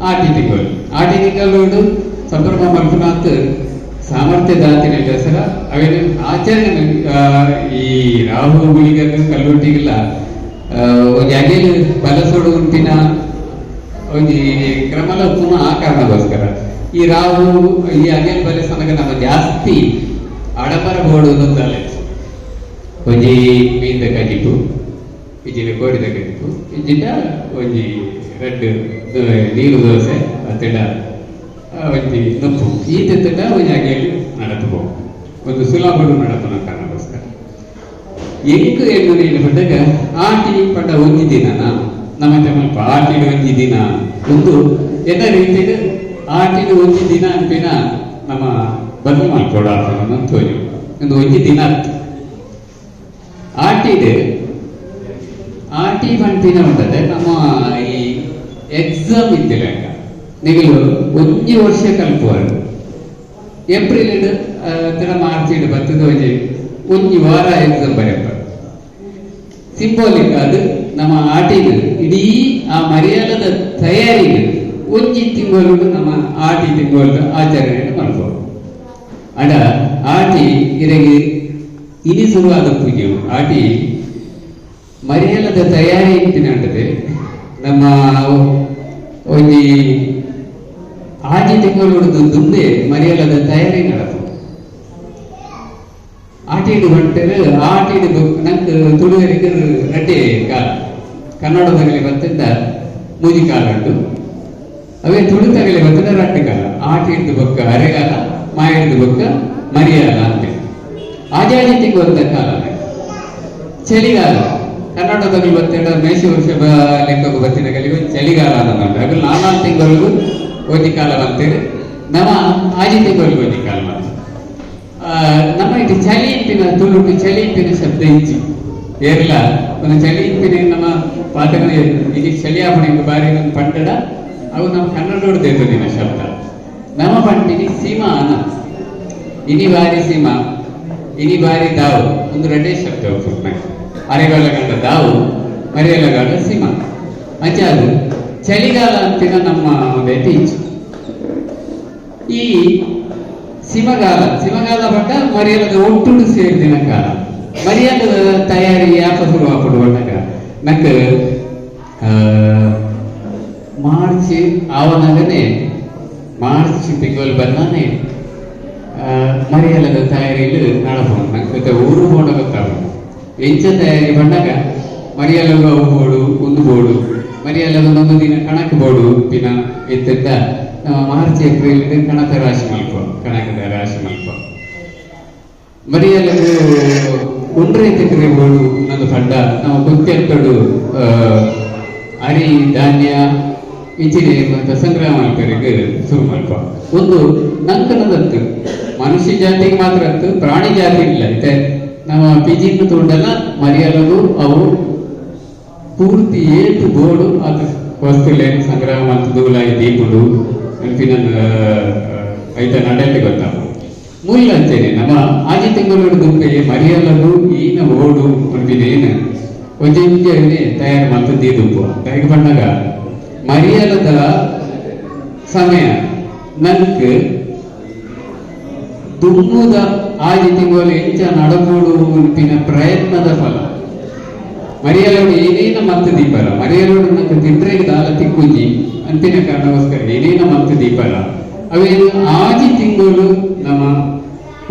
Speaker 1: ಆಟಿ ತಿಂಗಳು, ಆಟಿ ತಿಂಗಳು ಸಂಭ್ರಮ ಮಲ್ಪುನಾತ್ ಸಾಮರ್ಥ್ಯ ದಾತಿನ ಹೆಸರ ಅವೇನು ಆಚರಣೆ. ಈ ರಾಹು ಗುಳಿಗನ್ನು ಕಲ್ಲುಟ್ಟಿಗೆಲ್ಲ ಒಂಜಿ ಅಗೆಲ್ ಬಲಸೋಡು ಉಂಟಿನ ಒಂಜಿ ಕ್ರಮಲ ಪುನಃ ಆ ಕಾರಣಕ್ಕೋಸ್ಕರ ಈ ರಾಹು ಈ ಅಗೆಲ್ ಬಲಸನಗ ನಮ್ಮ ಜಾಸ್ತಿ ಆಡಂಬರ ಬೋಡು ಅಂತಲೇ. ಒಂಜಿ ಮೀನ್ದ ಕಜಿಪು ಇಜ್ಜಿಡ ಕೋರಿದ ಕಜಿಪು ಇಜ್ಜಿಡ ಒಂಜಿ ರಡ್ಡ್ ನೀರು ದೋಸೆ ಅತ್ತಿಡ ಒಂಜಿ ನುಪ್ಪು ಈ ತೆತ್ತಡ ಒಂಜಿ ಅಗೆಲ್ ನಡತು ಒಂದು ಸುಲಭಡು ನಡಪುನ ಕಾರಣಕ್ಕೋಸ್ಕರ. ಎಂಕ್ ಎಣ್ಣು ಪಂಡಗ ಆಟಿ ಪಂಡ ಒಂಜಿ ದಿನನ ನಮ್ಮ ಮಲ್ಪ ಆಟಿಡು ಒಂಜಿ ದಿನ ಒಂದು ಎನ್ನ ರೀತಿಡ್ ಆಟಿಡು ಒಂಜಿ ದಿನ ಅನ್ಪಿನ ನಮ್ಮ ಬದಲು ಮಲ್ಪೊಡು ಆಪುನ ತೋಜು. ಒಂದು ಒಂಜಿ ದಿನ ಆಟಿಡ್. ಆಟಿ ಪನ್ಪಿನ ಉಂಟದೆ ನಮ್ಮ ಈ ಎಕ್ಸಾಮ್ ಇತ್ತಿಲೆಕ್ಕ ನಿಗಲು ಒಂಜಿ ವರ್ಷ ಕಲ್ಪುವರು. ಏಪ್ರಿಲ್ ಇಡ್ ಮಾರ್ಚ್ ಇಡ್ ಬತ್ತದ ಒಂಜಿ ಒಂಜಿ ವಾರ ಎಕ್ಸಾಮ್ ಬರೆಪ. ಸಿಂಬಾಲಿಕ್ ಅದು ನಮ್ಮ ಆಟಿನ ಇಡೀ ಆ ಮರ್ಯಾಲದ ತಯಾರಿನ ಒಂಜಿ ತಿಂಗಳು ನಮ್ಮ ಆಟಿ ತಿಂಗಳ ಆಚರಣೆ ಮಾಡ್ಬೋದು. ಅಡ ಆಟಿ ಇರೆಗೆ ಇನಿ ಶುರುವಾದ ಪೂಜೆ. ಆಟಿ ಮರ್ಯಾಲದ ತಯಾರಿ ಅಂತಿನಂಟದೆ. ನಮ್ಮ ಒಂಜಿ ಆಟಿ ತಿಂಗಳು ದುಂಬೆ ಮರ್ಯಾಲದ ತಯಾರಿ ನಡಪು. ಆಟಿಡು ಹೊಂಟರು ಆಟಿಡು ನಂಗೆ ತುಳುವರಿಗೆ ರಡ್ಡೆ ಕಾಲ. ಕನ್ನಡದಗಲಿ ಬತ್ತಿಂದ ಮೂಜಿ ಕಾಲ ಉಂಟು. ಅವೇ ತುಳುತಗಲಿ ಬತ್ತಿಂದ ರಡ್ಡು ಕಾಲ. ಆಟಿ ಹಿಡ್ದು ಬೊಕ್ಕ ಅರೆಗಾಲ, ಮಾಯಿಡ್ದು ಬೊಕ್ಕ ಮರಿಯಾಲ ಅಂತ. ಆಜಾಜಿ ತಿಂಗುವಂತ ಕಾಲ ಚಳಿಗಾಲ. ಕನ್ನಡದಲ್ಲಿ ಬತ್ತಿಡ ಮೇಷ ವರ್ಷ ಲೆಕ್ಕకు ಬತ್ತಿನ ಗಲಿಗೆ ಚಳಿಗಾಲ ಅನ್ನೋದು. ಅದು ನಾಲ್ಕು ತಿಂಗಳಿಗೂ ಒಂಜಿ ಕಾಲ ಅಂತೇಳಿ, ನಮ್ಮ ಆಜಿ ತಿಂಗಳಿಗೂ ಒಂಜಿ ಕಾಲ ಬಂತು. ನಮ್ಮ ಇದು ಚಳಿ ಇಪ್ಪಿನ ತುಳುಟು ಚಳಿ ಇಪ್ಪಿನ ಶಬ್ದ ಇಜ್ಜಿ ಏರ್ಲ. ಒಂದು ಚಳಿ ಇಪ್ಪಿನ ನಮ್ಮ ಪಾತ್ರ ಇಲ್ಲಿ ಚಳಿ ಆಪಣೆ ಬಾರಿ ಪಂಡಡ ಅವು ನಮ್ಮ ಕನ್ನಡೋಡು ದೇತದಿನ ಶಬ್ದ. ನಮ್ಮ ಪಂಡಿನಿ ಸೀಮಾ ಅನ. ಇನಿ ಬಾರಿ ಸೀಮಾ, ಇನಿ ಬಾರಿ ದಾವು, ಒಂದು ರಡ್ಡೆ ಶಬ್ದ. ಅರೆಗಾಲ ಗಂಡ ದಾವು, ಮರೆಯಲಗಾಲ ಸೀಮಾ. ಅಂಚ ಅದು ಚಳಿಗಾಲ ಅಂತಿನ ನಮ್ಮ ಒಂದು ಇಚ್ಚು. ಈ ಸಿಮಗಾಲ, ಸಿಮಗಾಲ ಪಟ್ಟ ಮರಿಯಲದ ಒಟ್ಟುಡು ಸೇರಿದಿನ ಕಾಲ. ಮರಿಯಲದ ತಯಾರಿ ಯಾಪ ಶುರು ಆಪುಡು ಪಂಡಗ ನಕ್ ಮಾರ್ಚ್ ಆವನಾಗನೆ, ಮಾರ್ಚ್ ತಿಂಗಳು ಬಂದಾನೆ ಮರಿಯಲದ ತಯಾರಿಲು ನಡಪುಂಡು. ನಂಗೆ ಊರು ಪೋಂಡ ಗೊತ್ತಾಪುಂಡು ಎಂಚ ತಯಾರಿ ಪಂಡಗ. ಮರಿಯಲಗ ಅವು ಬೋಡು, ಒಂದು ಬೋಡು, ಮರಿಯಲಗ ಒಂದು ದಿನ ಕಣಕ್ ಬೋಡು ದಿನ ಇತ್ತಿದ್ದ. ನಮ್ಮ ಮಾರ್ಚ್ ಏಪ್ರಿಲ್ ಕಣಕ ರಾಶಿ ಮಲ್ಪ, ಕಣಕದ ರಾಶಿ ಮಲ್ಪ. ಮರಿಯಲಗು ಉಂಡ್ರೆ ತಿಕ್ರೆ ಬೋಡು ನನ್ನ ಪಂಡ ನಾವು ಕುತ್ತೆತ್ತಡು ಅರಿ ಧಾನ್ಯ ಇಂಚಿನ ಮತ್ತೆ ಸಂಗ್ರಹ ಮಲ್ಪರಿಗೆ ಶುರು ಮಲ್ಪ. ಒಂದು ನಂಕನದತ್ತು ಮನುಷ್ಯ ಜಾತಿಗೆ ಮಾತ್ರ ಅತ್ತು, ಪ್ರಾಣಿ ಜಾತಿ ಇಲ್ಲ. ಐತೆ ನಮ್ಮ ಪಿಜಿನ್ ತೋಂಡಲ್ಲ ಮರಿಯಲಗು ಅವು ಪೂರ್ತಿ ಏಟು ಬೋಡು ಅದು ವಸ್ತುಲೇನು ಸಂಗ್ರಹ ಮಲ್ತುದು ದೀಪುಡು ನೆನಪಿನ ಐತ ನಡೆಯಲ್ಲಿ ಗೊತ್ತಾಗ ಮುಲ್ಲ ಅಂಚೇನೆ. ನಮ್ಮ ಆಜಿ ತಿಂಗಳು ದುಂಬೆ ಮರಿಯಲಗು ಈನ ಓಡು ಪನ್ಪಿನ ಒಂಜೊಂಜೆ ತಯಾರು ಮಲ್ತು ದೀದುಪ್ಪು. ದಾಯೆಗ್ ಪನ್ನಗ ಮರಿಯಲದ ಸಮಯ ನಂಕ್ ದುಮ್ಮುದ ಆಜಿ ತಿಂಗಳು ಎಂಚ ನಡಪೋಡು ಪನ್ಪಿನ ಪ್ರಯತ್ನದ ಫಲ. ಮರಿಯಲೋಡು ಏನೇನ ಮಲ್ತು ದೀಪರ. ಮರಿಯಲೋಡು ನಂಗೆ ತಿಂಡ್ರೆಗ್ ದಾಲ ತಿಕ್ಕುಜಿ ಅಂತಿನ ಕಾರಣಕ್ಕೋಸ್ಕರ ಏನೇನ ಮಲ್ತು ದೀಪರ. ಅವೇನು ಆಜಿ ತಿಂಗಳು ನಮ್ಮ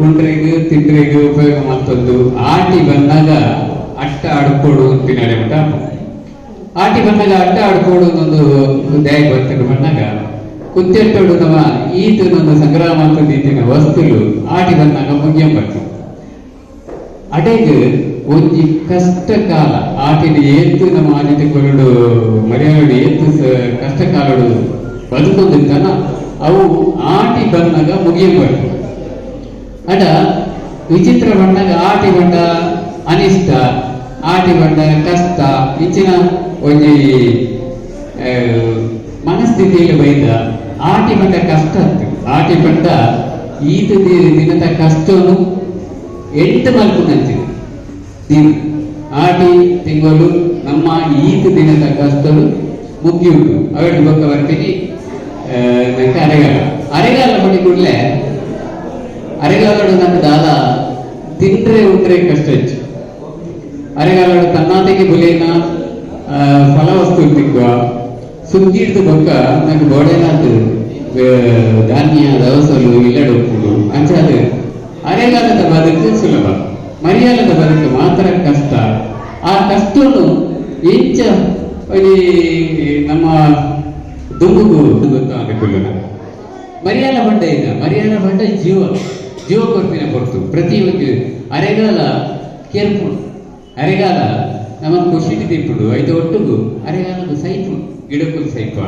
Speaker 1: ಉಂಡ್ರೆಗ್ ತಿಂಡ್ರೆಗ್ ಉಪಯೋಗ ಮಲ್ತೊಂದು ಆಟಿ ಬಂದಾಗ ಅಟ್ಟ ಆಡ್ಕೊಡು ಅಂತಿನಡೆ ಮಟ್ಟ. ಆಟಿ ಬಂದಾಗ ಅಟ್ಟ ಆಡ್ಕೊಡು ಒಂದು ದಾಯ ಬರ್ತದೆ ಬಂದಾಗ ಕುತ್ತೆಟ್ಟೋಡು ನಮ್ಮ ಈತನೊಂದು ಸಂಗ್ರಹ ಮಾಡ್ತದ್ದು ಈತಿನ ವಸ್ತುಲು ಆಟಿ ಬಂದಾಗ ಮುಗಿಯಂ ಬರ್ತದೆ. ಅಡೆಗ್ ಒಂಜಿ ಕಷ್ಟ ಕಾಲ. ಆಟಿನ ಏತ್ ನಮ್ಮ ಆದಿ ತಿಂಗಳು ಮರ್ಯಾಲೋಡು ಏತ್ ಕಷ್ಟ ಕಾಲಡು ಬದುಕೊಂದಿರ್ತಾನ, ಅವು ಆಟಿ ಬಂದಾಗ ಮುಗಿಯಬಾರ್ದು. ಅಡ ವಿಚಿತ್ರ ಬಂದಾಗ ಆಟಿ ಬಂಡ ಅನಿಷ್ಟ, ಆಟಿ ಬಂಡ ಕಷ್ಟ ಇಂಚಿನ ಒಂಜಿ ಮನಸ್ಥಿತಿಯಲ್ಲಿ ಬೈದ. ಆಟಿ ಬಂಡ ಕಷ್ಟ ಅತ್ತು. ಆಟಿ ಬಂಡ ಈತ ದಿನದ ಕಷ್ಟನು ಎಂಟು ಮಲ್ಪುನಂಚಿನ ದಿನ. ಆಟಿ ತಿಂಗಳು ನಮ್ಮ ಈತ ದಿನದ ಕಷ್ಟನು ಮುಗಿಯುಂಟು. ಅವೆರಡು ಬೊಕ್ಕ ಬರ್ತೀನಿ ನಂಗೆ ಅರೆಗಾಲ. ಅರೆಗಾಲ ಪಡಿ ಕೂಡಲೇ ಅರೆಗಾಲಡು ನಂಗೆ ದಾದ ತಿಂದ್ರೆ ಉಂಡ್ರೆ ಕಷ್ಟ ಹೆಚ್ಚು. ಅರೆಗಾಲಡು ತನ್ನಾತೆಗೆ ಬುಲೇನ ಫಲವಸ್ತು ತಿಕ್ಕುವ. ಸುಗ್ಗಿಡ್ದು ಬೊಕ್ಕ ನಂಗೆ ಬೋಡೆನಾತ್ ಧಾನ್ಯ ದವಸಲು ಇಲ್ಲಡೆ ಉಪ್ಪುಂಡು. ಅಂಚಾದ ಅರೆಗಾಲದ ಬದುಕು ಸುಲಭ, ಮರಿಯಾಲದ ಬದುಕು ಮಾತ್ರ ಕಷ್ಟ. ಆ ಕಷ್ಟನು ಎಂಚ ಈ ನಮ್ಮ ದುಂಬುಗು ಗೊತ್ತಾಗಲಿಲ್ಲ. ಮರಿಯಾಲ ಬಂಡ ಇಲ್ಲ, ಮರಿಯಾಲ ಬಂಡ ಜೀವ ಜೀವ ಕೊರ್ಪಿನ ಕೊರ್ತು. ಪ್ರತಿ ಒಂದು ಅರೆಗಾಲ ಕೇರ್ಪುಂಡು. ಅರೆಗಾಲ ನಮ್ಮ ಖುಷಿಗೆ ತಿಪ್ಪುಡು. ಐದು ಒಟ್ಟುಗು ಅರೆಗಾಲకు ಸೈಪು, ಗಿಡಕ್ಕೂ ಸೈಪ,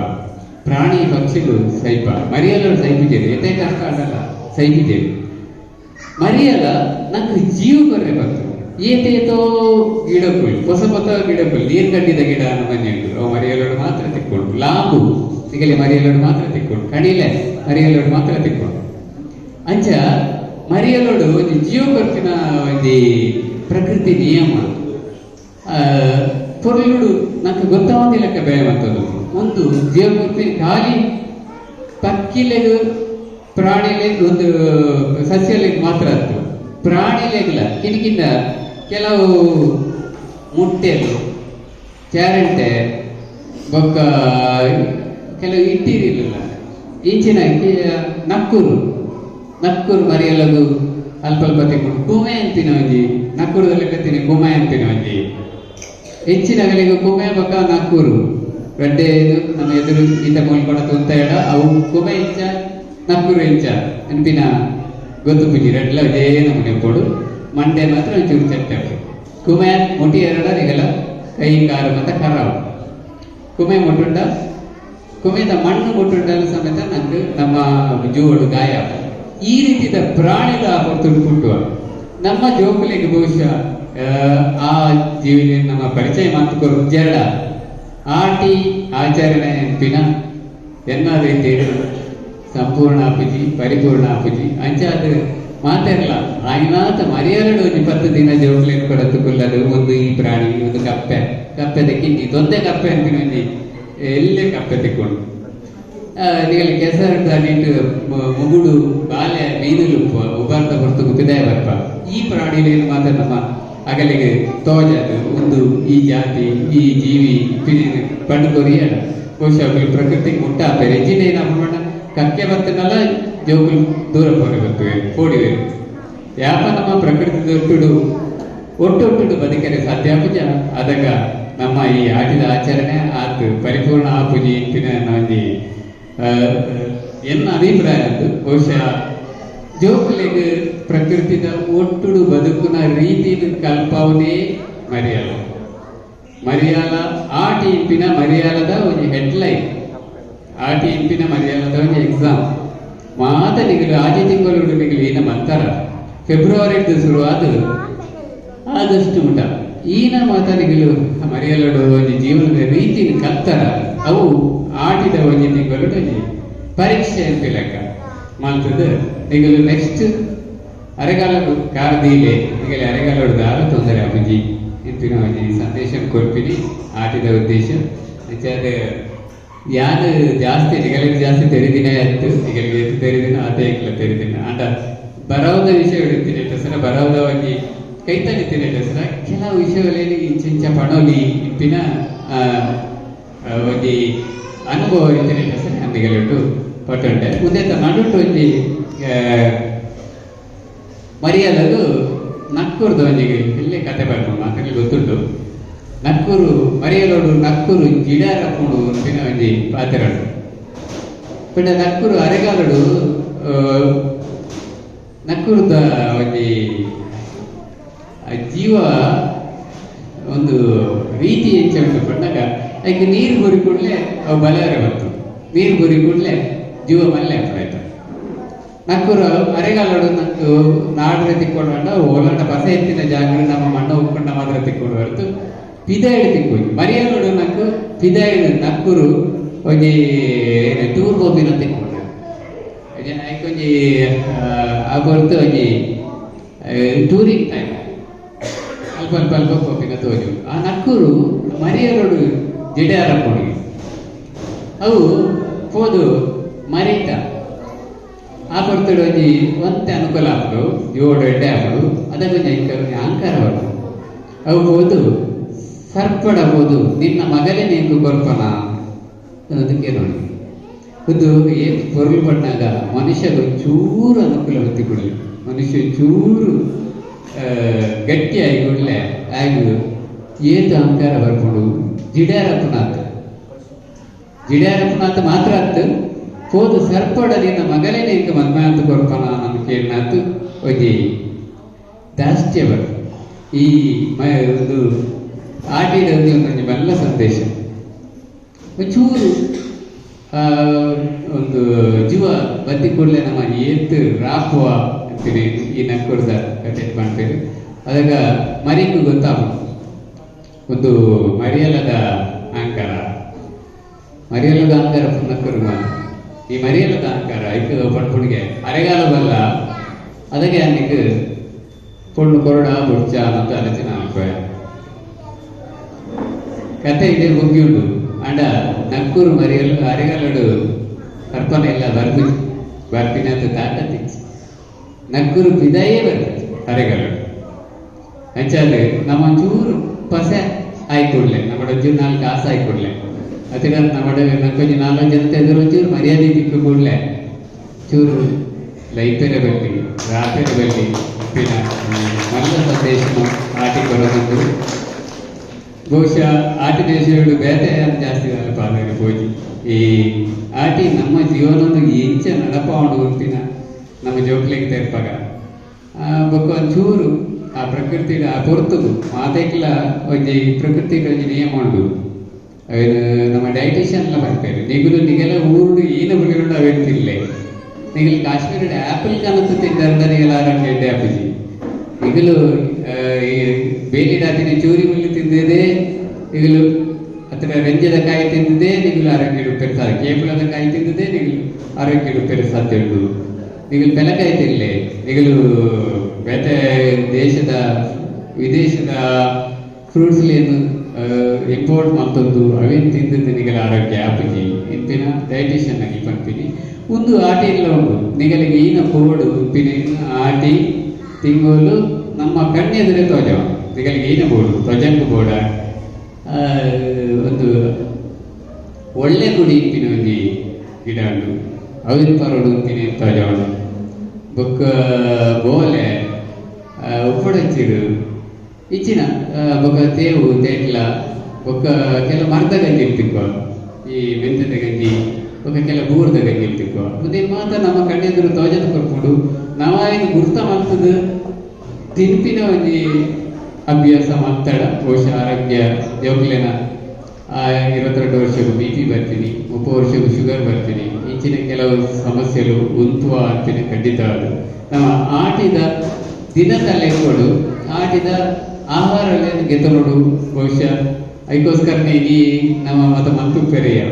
Speaker 1: ಪ್ರಾಣಿ ಪಕ್ಷಿಗಳು ಸೈಪ. ಮರಿಯಾಲ ಸೈಪಿದ್ದೇವೆ. ಎತ್ತೆ ಕಷ್ಟ ಆಡಲ್ಲ ಸೈಪಿದ್ದೇವೆ. ಮರಿಯಲ ನಂಗೆ ಜೀವ ಕೊರ್ರೆ ಬರ್ತದೆ. ಏತೇತೋ ಗಿಡಕ್ಕುಲು, ಹೊಸ ಹೊಸ ಗಿಡಕ್ಕುಲು, ನೀರು ಕಟ್ಟಿದ ಗಿಡ ಮನೆ ಉಂಟು. ಅವು ಮರಿಯಲೋಡು ಮಾತ್ರ ತಿಕ್ಕೊಂಡು. ಲಾಂಬು ಸಿಗಲಿ ಮರಿಯಲೋಡು ಮಾತ್ರ ತಿಕ್ಕೊಂಡು. ಕಣಿಲೆ ಮರಿಯಲೋಡು ಮಾತ್ರ ತಿಕ್ಕೊಂಡು. ಅಂಚ ಮರಿಯಲೋಡು ಒಂಜಿ ಜೀವ ಕೊರ್ಪಿನ ಒಂಜಿ ಪ್ರಕೃತಿ ನಿಯಮ. ಪೊರ್ಲುಡು ನಂಗೆ ಗೊತ್ತಾವಂದಿ ಲೆಕ್ಕ ಬೇರೆ ಮಂತೊಂದು ಒಂದು ಜೀವ ಕೊರ್ಪಿನ ಖಾಲಿ ಪಕ್ಕಿಲೆಗ್, ಪ್ರಾಣಿಲೆಗ್, ಒಂದು ಸಸ್ಯಲೆಗ್ ಮಾತ್ರ ಅತ್ತು, ಪ್ರಾಣಿಲೆಗ್ಲ. ಕಿನ್ಕಿನ್ನ ಕೆಲವು ಮುಟ್ಟೆಲು, ಕ್ಯಾರೆಂಟೆ, ಬೊಕ್ಕ ಕೆಲವು ಇಟ್ಟಿರಿಲ್ಲ ಇಂಚಿನ ನಕ್ಕೂರು. ನಕ್ಕೂರು ಮರಿಯಲಗು ಅಲ್ಪ ಅಲ್ಪ ತಿಕ್ಕೊಂಡು ಕುಮೆ ಅಂತಿನ ಒಂಜಿ ನಕ್ಕೂರು ಲೆಕ್ಕತ್ತಿನ ಕುಮೆ ಅಂತಿನ ಒಂಜಿ. ಹೆಚ್ಚಿನಗಲಿಗೆ ಕುಮೆ ಬೊಕ್ಕ ನಕ್ಕೂರು ರಡ್ಡೆ ಇದು ನಮ್ಮ ಎದುರು ಈತ ಮೂಲ್ಕೊಡ ತೂಂತ ಎಡ. ಅವು ಕುಮೆ ಇಂಚ, ನಕ್ಕೂರು ಇಂಚ ಅನ್ಪಿನ ಗೊತ್ತು ಪೂಜಿ. ರಡ್ಲ ಒಂಜೇ ನಮೂನೆ ಪೋಡು, ಮಂಡೆ ಮಾತ್ರ ಒಂಚೂರು ಚಟ್ಟೆ. ಕುಮೆ ಮುಟಿ ಎರಡ ನಿಗಲ ಕೈ ಕಾರು ಮತ್ತೆ ಖರಾಬ್. ಕುಮೆ ಮುಟ್ಟುಂಡ, ಕುಮೆದ ಮಣ್ಣು ಮುಟ್ಟುಂಡಲ ಸಮೇತ ನಂಗೆ ನಮ್ಮ ಜೋಡು ಗಾಯ. ಈ ರೀತಿದ ಪ್ರಾಣಿಲ ಹೊರತು ಪುಟ್ಟುವ ನಮ್ಮ ಜೋಕುಲಿಗೆ ಬಹುಶಃ ಆ ಜೀವಿನ ನಮ್ಮ ಪರಿಚಯ ಮಾತು ಜಡ ಆಟಿ ಆಚರಣೆ ಅನ್ಪಿನ ಎನ್ನ ರೀತಿಯಲ್ಲಿ ಸಂಪೂರ್ಣ ಆಪುಜಿ, ಪರಿಪೂರ್ಣ ಆಪುಜಿ. ಅಂಚಾದ ಮಾತೆರ್ಲ ಆಯ್ನಾತ ಮರಿಯಲಡು ಒಂಜಿ 10 ದಿನ ಜೋಕ್ಲೆನ್ ಕೊಡತ್ತು ಕುಲ್ಲದು ಒಂದು ಈ ಪ್ರಾಣಿ, ಒಂದು ಕಪ್ಪೆ, ಕಪ್ಪೆದ ಕಿನ್ನಿ ತೊಂದೆ ಕಪ್ಪೆ ಅಂತಿನ ಒಂಜಿ ಎಲ್ಲೆ ಕಪ್ಪೆ ತಿಕ್ಕೊಂಡು ನಿಗಲ ಕೆಸರು ಅಡಿಟ್ ಮುಗುಡು ಬಾಲೆ ಮೀನುಲು ಉಬಾರ್ದ ಹೊರತು ಪಿದಾಯ ಬರ್ಪ. ಈ ಪ್ರಾಣಿಲೇನು ಮಾತ್ರ ನಮ್ಮ ಅಗಲಿಗೆ ತೋಜದು ಒಂದು ಈ ಜಾತಿ, ಈ ಜೀವಿ ಪಂಡು ಕೊರಿಯಡ ಬಹುಶಃ ಅವುಗಳು ಪ್ರಕೃತಿಗೆ ಮುಟ್ಟ ಆಪೇರೆ. ಹೆಚ್ಚಿನ ಏನಾಪುಂಡು, ಕಕ್ಕೆ ಬತ್ತನಲ್ಲ ಜೋಕುಲು ದೂರ ಪೋರೆ ಬರ್ತವೆ, ಪೋಡಿವೆ. ಯಾಪ ನಮ್ಮ ಪ್ರಕೃತಿ ದೊಟ್ಟುಡು ಒಟ್ಟೊಟ್ಟುಡು ಬದುಕರೆ ಸಾಧ್ಯ ಪೂಜ, ಅದಗ ನಮ್ಮ ಈ ಆಟಿದ ಆಚರಣೆ ಆತು ಪರಿಪೂರ್ಣ ಆಪುಜಿ ಇಂಪಿನ ಒಂಜಿ ಎನ್ನ ಅಭಿಪ್ರಾಯ. ಅದು ಬಹುಶಃ ಜೋಕುಲೆಗ್ ಪ್ರಕೃತಿದ ಒಟ್ಟುಡು ಬದುಕುನ ರೀತಿನ ಕಲ್ಪವನೇ ಮರಿಯಾಲ. ಮರಿಯಾಲ ಆಟಿ ಇಂಪಿನ ಮರಿಯಾಲದ ಒಂಜಿ ಹೆಡ್ಲೈನ್, ಆಟಿ ಇಂಪಿನ ಮರಿಯಾಲದ ಒಂಜಿ ಎಕ್ಸಾಮ್. ಮಾತ ನಿಗಲು ಆಜಿ ತಿಂಗಳು ನಿಗಲು ಈನ ಮಂತರ ಫೆಬ್ರವರಿ ಶುರುವಾದ ಆಗಸ್ಟ್ ಮುಟ ಈನ ಮಾತ ನಿಗಲು ಮರಿಯಲಡು ಒಂಜಿ ಜೀವನದ ರೀತಿನ ಕಲ್ತರ. ಅವು ಆಟಿದ ಒಂಜಿ ತಿಂಗಳು ಒಂಜಿ ಪರೀಕ್ಷೆ ಅಂತ ಲೆಕ್ಕ ಮಲ್ತದ ನಿಗಲು ನೆಕ್ಸ್ಟ್ ಅರೆಗಾಲ ಕಾರದೀಲೆ ನಿಗಲಿ ಅರೆಗಾಲೋಡು ದಾಲ ತೊಂದರೆ ಆಪುಜಿ ಇಂಪಿನ ಒಂಜಿ ಸಂದೇಶ ಕೊರ್ಪಿನಿ ಆಟಿದ ಉದ್ದೇಶ. ಅಂಚಾದ ಯಾನ್ ಜಾಸ್ತಿ ನಿಗಲಿಗೆ ಜಾಸ್ತಿ ತೆರಿದಿನ ಆಯ್ತು, ನಿಗಲಿಗೆ ಎತ್ತು ತೆರಿದಿನ ಆತ ಎಂಕ್ಲ ತೆರಿದಿನ. ಅಂಡ ಬರವದ ವಿಷಯ ಇತ್ತಿನ ಸರ, ಬರವದ ಒಂಜಿ ಕೈತನಿತ್ತಿನ ಸರ, ಕೆಲವು ವಿಷಯಗಳಲ್ಲಿ ಇಂಚಿಂಚ ಪಣೋಲಿ ಇಂಪಿನ ಒಂಜಿ ಅನುಭವ ಇತ್ತಿನ ಸರ ನಿಗಲಿಟ್ಟು ಪಟ್ಟುಂಟೆ. ಉಂದೆತ ನಡುಟು ಒಂಜಿ ಮರಿಯಲದು ನಕ್ಕೂರ್ದ ಒಂಜಿ ಇಲ್ಲಿ ಕತೆ ಬರ್ಪುಂಡು, ಮಾತಲ್ಲಿ ಗೊತ್ತುಂಟು. ನಕ್ಕೂರು ಮರಿಯಲೋಡು ನಕ್ಕೂರು ಜಿಡಾರ ಪುಂಡು ಅಂಪಿನ ಒಂಜಿ ಪಾತೆರಡು ಪಂಡ ನಕ್ಕೂರು ಅರೆಗಾಲಡು ನಕ್ಕೂರುದ ಒಂಜಿ ಆ ಜೀವ ಒಂದು ರೀತಿ ಎಂಚ ಉಂಟು ಪಂಡಾಗ, ಐಕ್ ನೀರು ಗುರಿ ಕೂಡಲೇ ಅವು ಬಲವರೆ ಬಂತು, ನೀರು ಗುರಿ ಕೂಡಲೇ ಜೀವ ಮಲ್ಲೆ ಆಯ್ತು. ನಕ್ಕೂರು ಅರೆಗಾಲಡು ನಕ್ಕು ನಾಡ್ರೆ ತಿಕ್ಕೊಂಡು ಓಲಾಂಡ ಬಸ ಎತ್ತಿನ ಜಾಗ ನಮ್ಮ ಮಣ್ಣ ಉಕ್ಕೊಂಡ ಮಾತ್ರ ತಿಕ್ಕೊಂಡು ಹೊರತು ಪಿದಾಯಿಡು ತಿಕ್ಕೋಜಿ. ಮರಿಯಲೋಡು ನಕ್ಕು ಪಿದಾಯಿಡು ನಕ್ಕುರು ಒಂಜಿ ಟೂರ್ ಪೋಪಿನ ತಿಕ್ಕೊಂಡು ಐಕ್ ಒಂಜಿ ಆ ಹೊರತು ಒಂಜಿ ಟೂರಿಂಗ್ ಟೈಮ್ ಅಲ್ಪ ಅಲ್ಪ ಅಲ್ಪ ಪೋಪಿನ ತೋಜು. ಆ ನಕ್ಕೂರು ಮರಿಯಲೋಡು ಜಿಡ್ಯಾರ ಪೋಡಿ ಅವು ಪೋದು ಮರಿತ ಆ ಪೊರ್ತುಡು ಒಂಜಿ ಒಂತೆ ಅನುಕೂಲ ಆಪುಂಡು, ಜೋಡು ಎಡ್ಡೆ ಆಪುಂಡು. ಅದಕ್ಕೊಂಜಿ ಐಕ್ ಒಂಜಿ ಅಹಂಕಾರ ಬರ್ಪುಂಡು. ಅವು ಪೋದು ಸರ್ಪಡ ಪೋದು ನಿನ್ನ ಮಗಲೇ ನೀಂಕು ಕೊರ್ಪನ ಅದಕ್ಕೆ ನೋಡಿ. ಒಂದು ಏತ್ ಪೊರ್ಲು ಪಣ್ಣಾಗ ಮನುಷ್ಯಗ ಚೂರು ಅನುಕೂಲ ಬತ್ತಿ ಕೂಡಲೆ, ಮನುಷ್ಯ ಚೂರು ಗಟ್ಟಿಯಾಗಿ ಕೂಡಲೆ ಆಗ ಏತು ಅಹಂಕಾರ ಬರ್ಪುಂಡು. ಜಿಡ್ಯಾರಪ್ಪನಾತ್ ಜಿಡ್ಯಾರಪ್ಪನಾತ್ ಮಾತ್ರ ಅತ್ತು ಪೋದು ಸರ್ಪಡ ನಿನ್ನ ಮಗಲೇ ನಿಂಕ ಮದ್ಮೆ ಅಂತ ಕೊರ್ಪನ ನನ್ನ ಕೇಳಿನಾತು ಒಂಜಿ ದಾಸ್ತ್ಯ ಬರ್ಪುಂಡು. ಈ ಒಂದು ಆಟಿದ ಒಂದು ಒಂಜಿ ಮಲ್ಲ ಸಂದೇಶ. ಒಂಚೂರು ಒಂದು ಜೀವ ಬತ್ತಿ ಕೂಡಲೇ ನಮ್ಮ ಏತ್ ರಾಪುವ ಅಂತೀನಿ ಈ ನಕ್ಕುರ್ದ ಕತೆ ಮಾಡ್ತೇವೆ. ಅದಾಗ ಮರಿಗೂ ಗೊತ್ತಾಗ ಒಂದು ಮರಿಯಲದ ಅಹಂಕಾರ, ಮರಿಯಲದ ಅಹಂಕಾರ ನಕ್ಕರು ಮಾತ್ರ. ಈ ಮರಿಯಲದ ಅಹಂಕಾರ ಐಕ್ ಪಣ್ಪುಣಿಗೆ ಅರೆಗಾಲ ಬಲ್ಲ. ಅದಕ್ಕೆ ಅನ್ನಿಗೆ ಪೊಣ್ಣು ಕೊರಡ ಬುಡ್ಚ ಅಂತ ಆಲೋಚನೆ ಅನ್ಕೋಯ. ಕತೆ ಇದೆ ಮುಗಿಯುಂಡು. ಅಂಡ ನಕ್ಕೂರು ಮರಿಯಲು ಅರೆಗಲಡು ಕರ್ಪನೆ ಇಲ್ಲ ಬರ್ಪು ಬರ್ಪಿನಂತ ತಾಕತ್ತಿಚ್ಚಿ ನಕ್ಕೂರು ಪಿದಾಯೇ ಬರ್ತದೆ ಅರೆಗಲಡು. ಅಂಚಾದ ನಮ್ಮ ಒಂಚೂರು ಪಸೆ ಆಯ್ಕೊಡ್ಲೆ, ನಮ್ಮ ಒಂಚೂರು ನಾಲ್ಕು ಕಾಸು ಆಯ್ಕೊಡ್ಲೆ, ಅತಿಡ ನಮ್ಮ ನಕ್ಕೊಂಜಿ ನಾಲ್ಕು ಜನತೆ ಎದುರು ಒಂಚೂರು ಮರ್ಯಾದೆ ತಿಕ್ಕು ಕೂಡ್ಲೆ ಚೂರು ಲೈಪೆರೆ ಬಲ್ಲಿ, ರಾಪೆರೆ ಬಲ್ಲಿ ಪಿನ ಮಲ್ಲ ಸಂದೇಶ ಆಟಿ ಕೊರೊಂದು. ಬಹುಶಃ ಆಟಿ ದೇಶಗಳು ಬೇತೆ ಜಾಸ್ತಿ ಪಾದರೆ ಪೋಜಿ. ಈ ಆಟಿ ನಮ್ಮ ಜೀವನದ ಎಂಚ ನಡಪಾವಣು ಉಂಪಿನ ನಮ್ಮ ಜೋಕ್ಲೆಗ್ ತೆರ್ಪಾಗ ಬೊಕ್ಕ ಒಂಚೂರು ಆ ಪ್ರಕೃತಿ ಆ ಪೊರ್ತುಗು ಮಾತೆಕ್ಲ ಒಂಜಿ ಪ್ರಕೃತಿಡ್ ಒಂಜಿ ನಿಯಮ ಉಂಡು. ಅವೇನು ನಮ್ಮ ಡೈಟಿಷಿಯನ್ ಎಲ್ಲ ಬರ್ತಾರೆ. ನಿಗುಲು ನಿಗೆಲ ಊರುಡು ಈನ ಬುಲಿರುಂಡು ಅವೇನು ತಿನ್ಲೆ. ನಿಗಲ್ ಕಾಶ್ಮೀರದ ಆಪಲ್ ಕನತು ತಿಂದಾರಂಡ ನಿಗಲ ಆರೋಗ್ಯ ಎಡ್ಡೆ ಆಪುಜಿ. ನಿಗಲು ಈ ಬೇಲಿಡಾತಿನ ಚೂರಿ ಮುಳ್ಳು ತಿಂದಿದೆ, ನಿಗಲು ಅತ್ರ ರೆಂಜದ ಕಾಯಿ ತಿಂದಿದೆ, ನಿಗಲು ಆರೋಗ್ಯ ಉಪ್ಪೆರೆ ಸಾಧ್ಯ. ಕೇಪುಲದ ಕಾಯಿ ತಿಂದಿದೆ, ನಿಗಲು ಆರೋಗ್ಯ ಉಪ್ಪೆರೆ ಸಾಧ್ಯ ಉಂಟು. ನಿಗಲು ಪೆಲಕಾಯಿ ತಿನ್ಲೆ. ನಿಗಲು ಬೇತೆ ದೇಶದ, ವಿದೇಶದ ಫ್ರೂಟ್ಸ್ ಏನು ಇಂಪೋರ್ಟ್ ಮಲ್ತೊಂದು ಅವೇನು ತಿಂದದ್ದು ನಿಗಲ ಆರೋಗ್ಯ ಆಪುಜಿ ಇಂಪಿನ ಡೈಟಿಷಿಯನ್ ಆಗಿ ಪನ್ಪಿನಿ. ಒಂದು ಆಟಿ ಇಲ್ಲ ಉಂಟು. ನಿಗಲಿಗೆ ಈನ ಪೋಡು ಉಪ್ಪಿನ ಆಟಿ ತಿಂಗಳು ನಮ್ಮ ಕಣ್ಣೆದುರೇ ತೋಜವ. ನಿಗಲಿಗೆ ಈನ ಬೋಡು ತೊಜಂಗು ಬೋಡ ಒಂದು ಒಳ್ಳೆ ಗುಡಿ ಇಂಪಿನ ಒಂಜಿ ಗಿಡ ಉಂಡು. ಅವಿನ ಪರೋಡು ಉಪ್ಪಿನ ತೋಜವಣ. ಬೊಕ್ಕ ಬೋಲೆ, ಉಪ್ಪಡಚ್ಚಿಡು ಇಚ್ಚಿನ ಬೊಕ್ಕ ತೇವು, ತೇಟ್ಲ, ಬೊಕ್ಕ ಕೆಲ ಮರದ ಗಂಜಿ ತಿಕ್ಕುವ, ಈ ಮೆಂತ್ಯದ ಗಂಜಿ, ಬೊಕ್ಕ ಕೆಲ ಬೂರ್ದ ಗಂಜಿ ತಿಕ್ಕುವ. ಮತ್ತೆ ಮಾತ ನಮ್ಮ ಕಣ್ಣೆದುರು ತೋಜದ ಕೊರ್ಪುಂಡು. ನಾವಾಯಿನ ಗುರ್ತ ಮಲ್ತದ ತಿನ್ಪಿನ ಒಂಜಿ ಅಭ್ಯಾಸ ಮಲ್ತಡ ಬಹುಶಃ ಆರೋಗ್ಯ ಜೋಕ್ಲೆನ 22 ವರ್ಷಕ್ಕೂ ಬಿಪಿ ಬರ್ತೀನಿ, 30 ವರ್ಷಕ್ಕೂ ಶುಗರ್ ಬರ್ತೀನಿ, ಇಂಚಿನ ಕೆಲವು ಸಮಸ್ಯೆಗಳು ಉಂತುವ ಅಂತೀನಿ. ಖಂಡಿತ ಅದು ನಮ್ಮ ಆಟಿದ ದಿನದ ಲೆಕ್ಕೊಡು, ಆಟಿದ ಆಹಾರ ಗೆತನೋಡು. ಬಹುಶಃ ಅದಕ್ಕೋಸ್ಕರನೇ ಈ ನಮ್ಮ ಮತ ಮಂತು ಪೆರೆಯ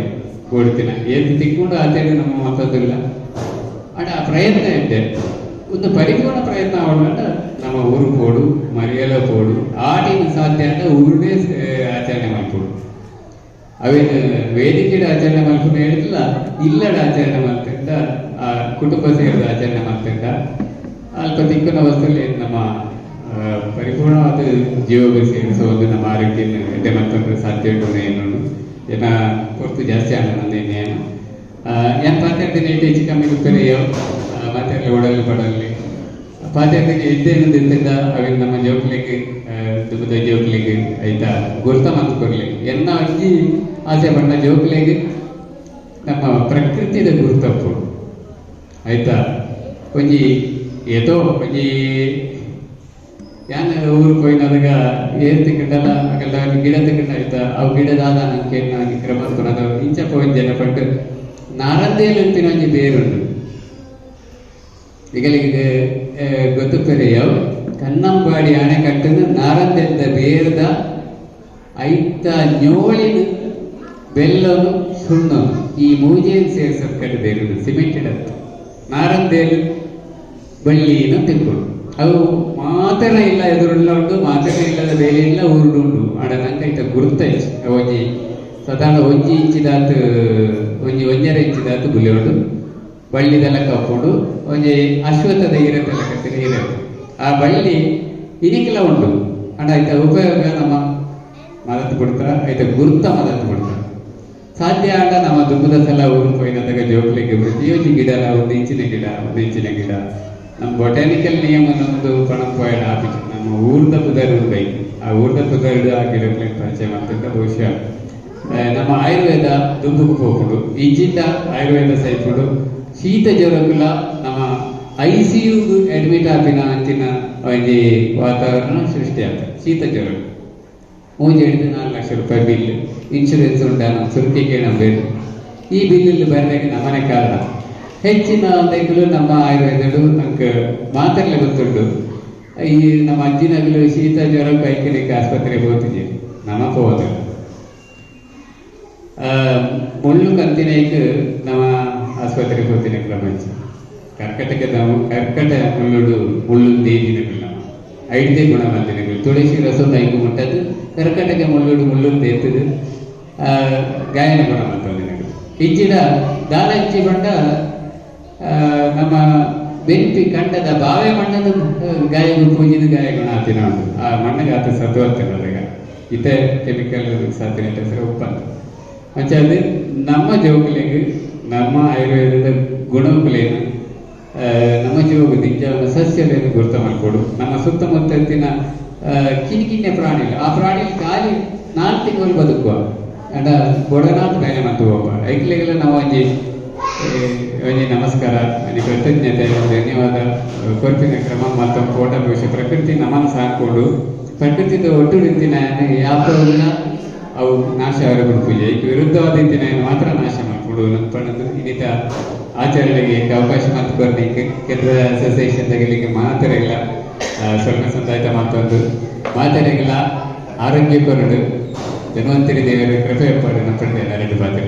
Speaker 1: ಓಡ್ತಿನ ಏತ್ ತಿಕ್ಕೊಂಡು ಆತೇನು ನಮ್ಮ ಮತದಿಲ್ಲ. ಅಂಡ ಆ ಪ್ರಯತ್ನ ಇದ್ದೆ ಒಂದು ಪರಿಪೂರ್ಣ ಪ್ರಯತ್ನ ಆವಡ ನಮ್ಮ ಊರು ಪೋಡು, ಮರಿಯಲ ಪೋಡು. ಆಟಿನ ಸಾಧ್ಯ ಅಂತ ಊರುನೇ ಆಚರಣೆ ಮಾಡ್ಕೊಡು. ಅವೇನು ವೇದಿಕೆಡ್ ಆಚರಣೆ ಮಲ್ಪುನ ಹೇಳಿಲ್ಲ. ಇಲ್ಲಡ ಆಚರಣೆ ಮಾಡ್ತಿದ್ದ, ಆ ಕುಟುಂಬ ಸೇರಿದ ಆಚರಣೆ ಮಾಡ್ತಿದ್ದ. ಅಲ್ಪ ತಿಕ್ಕುನ ವಸ್ತುಲಿ ನಮ್ಮ ಪರಿಪೂರ್ಣವಾದ ಜೀವಕ್ಕೆ ಸೇರಿಸೋ ಒಂದು ನಮ್ಮ ಆರೋಗ್ಯ ಎಡ್ಡೆ ಮತ್ತೊಂದು ಸಾಧ್ಯ ಉಂಟು ಏನು ಏನ ಪೊರ್ತು ಜಾಸ್ತಿ ಆಂಡ ನಂದು ಏನು ಏನ್ ಪಾತೆರ್ದಿನ ಇಟ್ಟು ಹೆಚ್ಚು ಕಮ್ಮಿ ಪೆರಿಯೋ ಮಾತೆರ್ಲಿ ಓಡಲ್ಲಿ ಪಡಲ್ಲಿ ಪಾತೆರ್ದಿನ ಇದ್ದೇನು ತಿಂತಿದ್ದ ಅವಿನ ನಮ್ಮ ಜೋಕ್ಲಿಗೆ, ದುಬದ ಜೋಕ್ಲಿಗೆ ಆಯ್ತಾ ಗುರ್ತ ಮಾತು ಕೊರ್ಲಿ. ಎನ್ನ ಒಂಜಿ ಆಸೆ ಪಂಡ ಜೋಕ್ಲಿಗೆ ನಮ್ಮ ಪ್ರಕೃತಿದ ಗುರ್ತಪ್ಪು ಆಯ್ತಾ ಒಂಜಿ ಏತೋ ಒಂಜಿ ಯಾನ್ ಊರು ಪೋಯಿನದಗ ಏರ್ ತಿಕ್ಕಂಡಲ ಅಗಲ ಗಿಡ ತಿಕ್ಕಂಡ ಆಯ್ತಾ ಅವು ಗಿಡ ದಾದ ನಂಗೆ ಒಂಜಿ ಕ್ರಮ ತೋನದ ಇಂಚ ಪೋಯಿನ ಜನ ಪಟ್ಟು ನಾರಂದೇಲು ಅಂತಿನ ಒಂಜಿ ಬೇರುಂಡು. ಇಗಲಿಗೆ ಗೊತ್ತುಪೆರೆಯವು. ಕನ್ನಂಬಾಡಿ ಅಣೆಕಟ್ಟನ್ನು ನಾರಂದೆಲ್ದ ಬೇರ್ದ ಐತ ñೋಳಿನ ಬೆಲ್ಲನು ಸುಣ್ಣನು ಈ ಮೂಜೇನು ಸೇರಿಸ ಕಟ್ಟದೇರು ಸಿಮೆಂಟೆಡ್ ಅಂತ ನಾರಂದೇಲು ಬಳ್ಳಿನ ತಿಕ್ಕೊಂಡು ಅವು ಮಾತ್ರ ಇಲ್ಲ ಎದುರುಲ್ಲ ಉಂಟು, ಮಾತ್ರ ಇಲ್ಲದ ಬೇಲೆ ಇಲ್ಲ ಊರುಡು ಉಂಟು. ಆಡ ನಂಗೆ ಐತ ಗುರ್ತೈಚ್. ಒಂಜಿ ಸಾಧಾರಣ 1 ಇಂಚಿದಾತ್, ಒಂಜಿ 1.5 ಇಂಚಿದಾತ್ ಬುಲೆ ಉಂಡು. ಬಳ್ಳಿದೆಲ್ಲ ಕಪ್ಪುಂಡು. ಒಂಜಿ ಅಶ್ವತ್ಥದ ಇರತ್ತೆಲ್ಲ ಕತ್ತಿನ ಇರತ್ತೆ. ಆ ಬಳ್ಳಿ ಇನಿಕೆಲ ಉಂಟು. ಅಂಡ ಐತ ಉಪಯೋಗ ನಮ್ಮ ಮದತ್ ಕೊಡ್ತಾರ, ಐತ ಗುರ್ತ ಮದತ್ ಕೊಡ್ತಾರ. ಸಾಧ್ಯ ಆಂಡ ನಮ್ಮ ದುಂಬುದ ಸಲ ಊರು ಪೋಯಿನದಾಗ ಜೋಕ್ಲಿಗೆ ಪ್ರತಿಯೊಂದು ಗಿಡ 1 ಇಂಚಿನ ಗಿಡ, 1 ಇಂಚಿನ ಗಿಡ ನಮ್ಮ ಬೊಟಾನಿಕಲ್ ನಿಯಮ ಒಂದು ಪಣಂ ಪೋಯಡ ಆಪಿಚು. ನಮ್ಮ ಊರ್ದ ಪುದರ್ ಉಂಡೈ ಆ ಊರ್ದ ಪುದರ್ಡು ಆ ಗಿಡಗಳಿಗೆ ಪರಿಚಯ ಮಾಡ್ತಿದ್ದ. ಬಹುಶಃ ನಮ್ಮ ಆಯುರ್ವೇದ ದುಂಬುಕು ಪೋಪುಂಡು. ಇಜ್ಜಿಂದ ಆಯುರ್ವೇದ ಸೈಪುಂಡು. ಶೀತ ಜ್ವರಕುಲ ನಮ್ಮ ಐಸಿಯು ಅಡ್ಮಿಟ್ ಆಪಿನ ಅಂಚಿನ ಒಂಜಿ ವಾತಾವರಣ ಸೃಷ್ಟಿ ಆಗ್ತದೆ. ಶೀತ ಜ್ವರ 3 ಹಿಡಿದು 4 ಲಕ್ಷ ರೂಪಾಯಿ ಬಿಲ್. ಇನ್ಶೂರೆನ್ಸ್ ಉಂಟಾ? ನಮ್ಮ ಸುರುಕಿಗೆ ನಂಬೇಕು. ಈ ಬಿಲ್ ಬರಲಿಕ್ಕೆ ನಮ್ಮನೆ ಕಾರಣ ಹೆಚ್ಚಿನ ಒಂದೈಕಲು ನಮ್ಮ ಆಯುರ್ವೇದಡು ನಂಗೆ ಮಾತಾಡ್ಲಿ ಗೊತ್ತುಂಟು. ಈ ನಮ್ಮ ಅಜ್ಜಿನಗಲು ಶೀತ ಜ್ವರ ಕೈಕಲಿಕ್ಕೆ ಆಸ್ಪತ್ರೆಗೆ ಹೋಗ್ತಿದ್ದೀವಿ, ನಮ್ಮ ಹೋದ ಮುಳ್ಳು ಕಂತಿನೈಕ್ ನಮ್ಮ ಆಸ್ಪತ್ರೆಗೆ ಹೋಗ್ತೀನಿ ಕ್ರಮ. ಕರ್ಕಟಕದ ಕರ್ಕಟ ಮುಳ್ಳುಡು ಮುಳ್ಳು ದೇಜಿನಕುಲು ನಮ್ಮ ಐಡ್ದೇ ಗುಣ ಮಲ್ತಿನಕುಲು. ತುಳಸಿ ರಸದ ಐಕು ಮುಟ್ಟದು ಕರ್ಕಟಕ ಮುಳ್ಳುಡು ಮುಳ್ಳು ದೇತದು ಗಾಯನ ಗುಣ ಮಲ್ತೊಂದಿನಕುಲು. ಇಜ್ಜಿಡ ದಾಲಂಚಿ ಪಂಡ ನಮ್ಮ ಬೆನ್ಪಿ ಕಂಡದ ಬಾವೆ ಮಣ್ಣದ ಗಾಯಗು ಪೂಜಿದ ಗಾಯ ಗುಣ ಆತಿನ ಉಂಟು. ಆ ಮಣ್ಣಿಗೆ ಆತ ಸತ್ವತ್ತಿನದಾಗ ಇತ್ತೆ ಕೆಮಿಕಲ್ ಸಾತಿನ ಹೆಸರು ಉಪ್ಪಂತ. ಅಂಚಾದ್ ನಮ್ಮ ಜೋಕುಲೆಗ್ ನಮ್ಮ ಆಯುರ್ವೇದದ ಗುಣಕುಲೇನು, ನಮ್ಮ ಜೀವಗ್ ದಿಂಜಾವುನ ಸಸ್ಯಲೇನು ಗುರ್ತ ಮಲ್ಕೊಡು. ನಮ್ಮ ಸುತ್ತಮುತ್ತ ಇತ್ತಿನ ಕಿನ್ನಿ ಕಿನ್ನಿ ಪ್ರಾಣಿಲು, ಆ ಪ್ರಾಣಿಲು ಖಾಲಿ 4 ತಿಂಗಳು ಬದುಕುವ ಅಂಡ ಬೊಡನಾಥ್ ಬೇಲೆ ಮಂತು ಹೋಗ. ಐಕ್ಲೆಗೆಲ್ಲ ನಾವು ಒಂಜಿ ಒಂಜಿ ನಮಸ್ಕಾರ, ಒಂಜಿ ಕೃತಜ್ಞತೆ, ಒಂದು ಧನ್ಯವಾದ ಕೊರ್ಪಿನ ಕ್ರಮ ಮತ್ತು ಫೋಟೋ. ಭವಿಷ್ಯ ಪ್ರಕೃತಿ ನಮನ್ ಸಾಕೊಂಡು ಪ್ರಕೃತಿದ ಒಟ್ಟು ಇತ್ತಿನ ಯಾಪಲ್ಲ ಅವು ನಾಶ ಆವರೆ ಪೂಜೆ. ಐಕ್ ವಿರುದ್ಧವಾದ ಇತ್ತಿನ ಮಾತ್ರ ನಾಶ ಮಾಡ್ಕೊಡು ಪಂಡದು. ಇನ್ನಿತ ಆಚರಣೆಗೆ ಅವಕಾಶ ಮಾತು ಕೊರ್ನಿಕ್ ಕೇಂದ್ರ ಅಸೋಸಿಯೇಷನ್ ತಗಲಿಕ್ಕೆ ಮಾತ್ರ ಇಲ್ಲ ಸ್ವಲ್ಪ ಸಂದಾಯ್ತ ಮಾತೊಂದು ಮಾತೆರೆಗೆಲ್ಲ ಆರೋಗ್ಯ ಕೊರಡು, ಧನ್ವಂತರಿ ದೇವರ ಕೃಪೆ ಪಾಡು. ನಮ್ಮ ಎಲ್ಲರಿಗೂ ಪಾತ್ರ.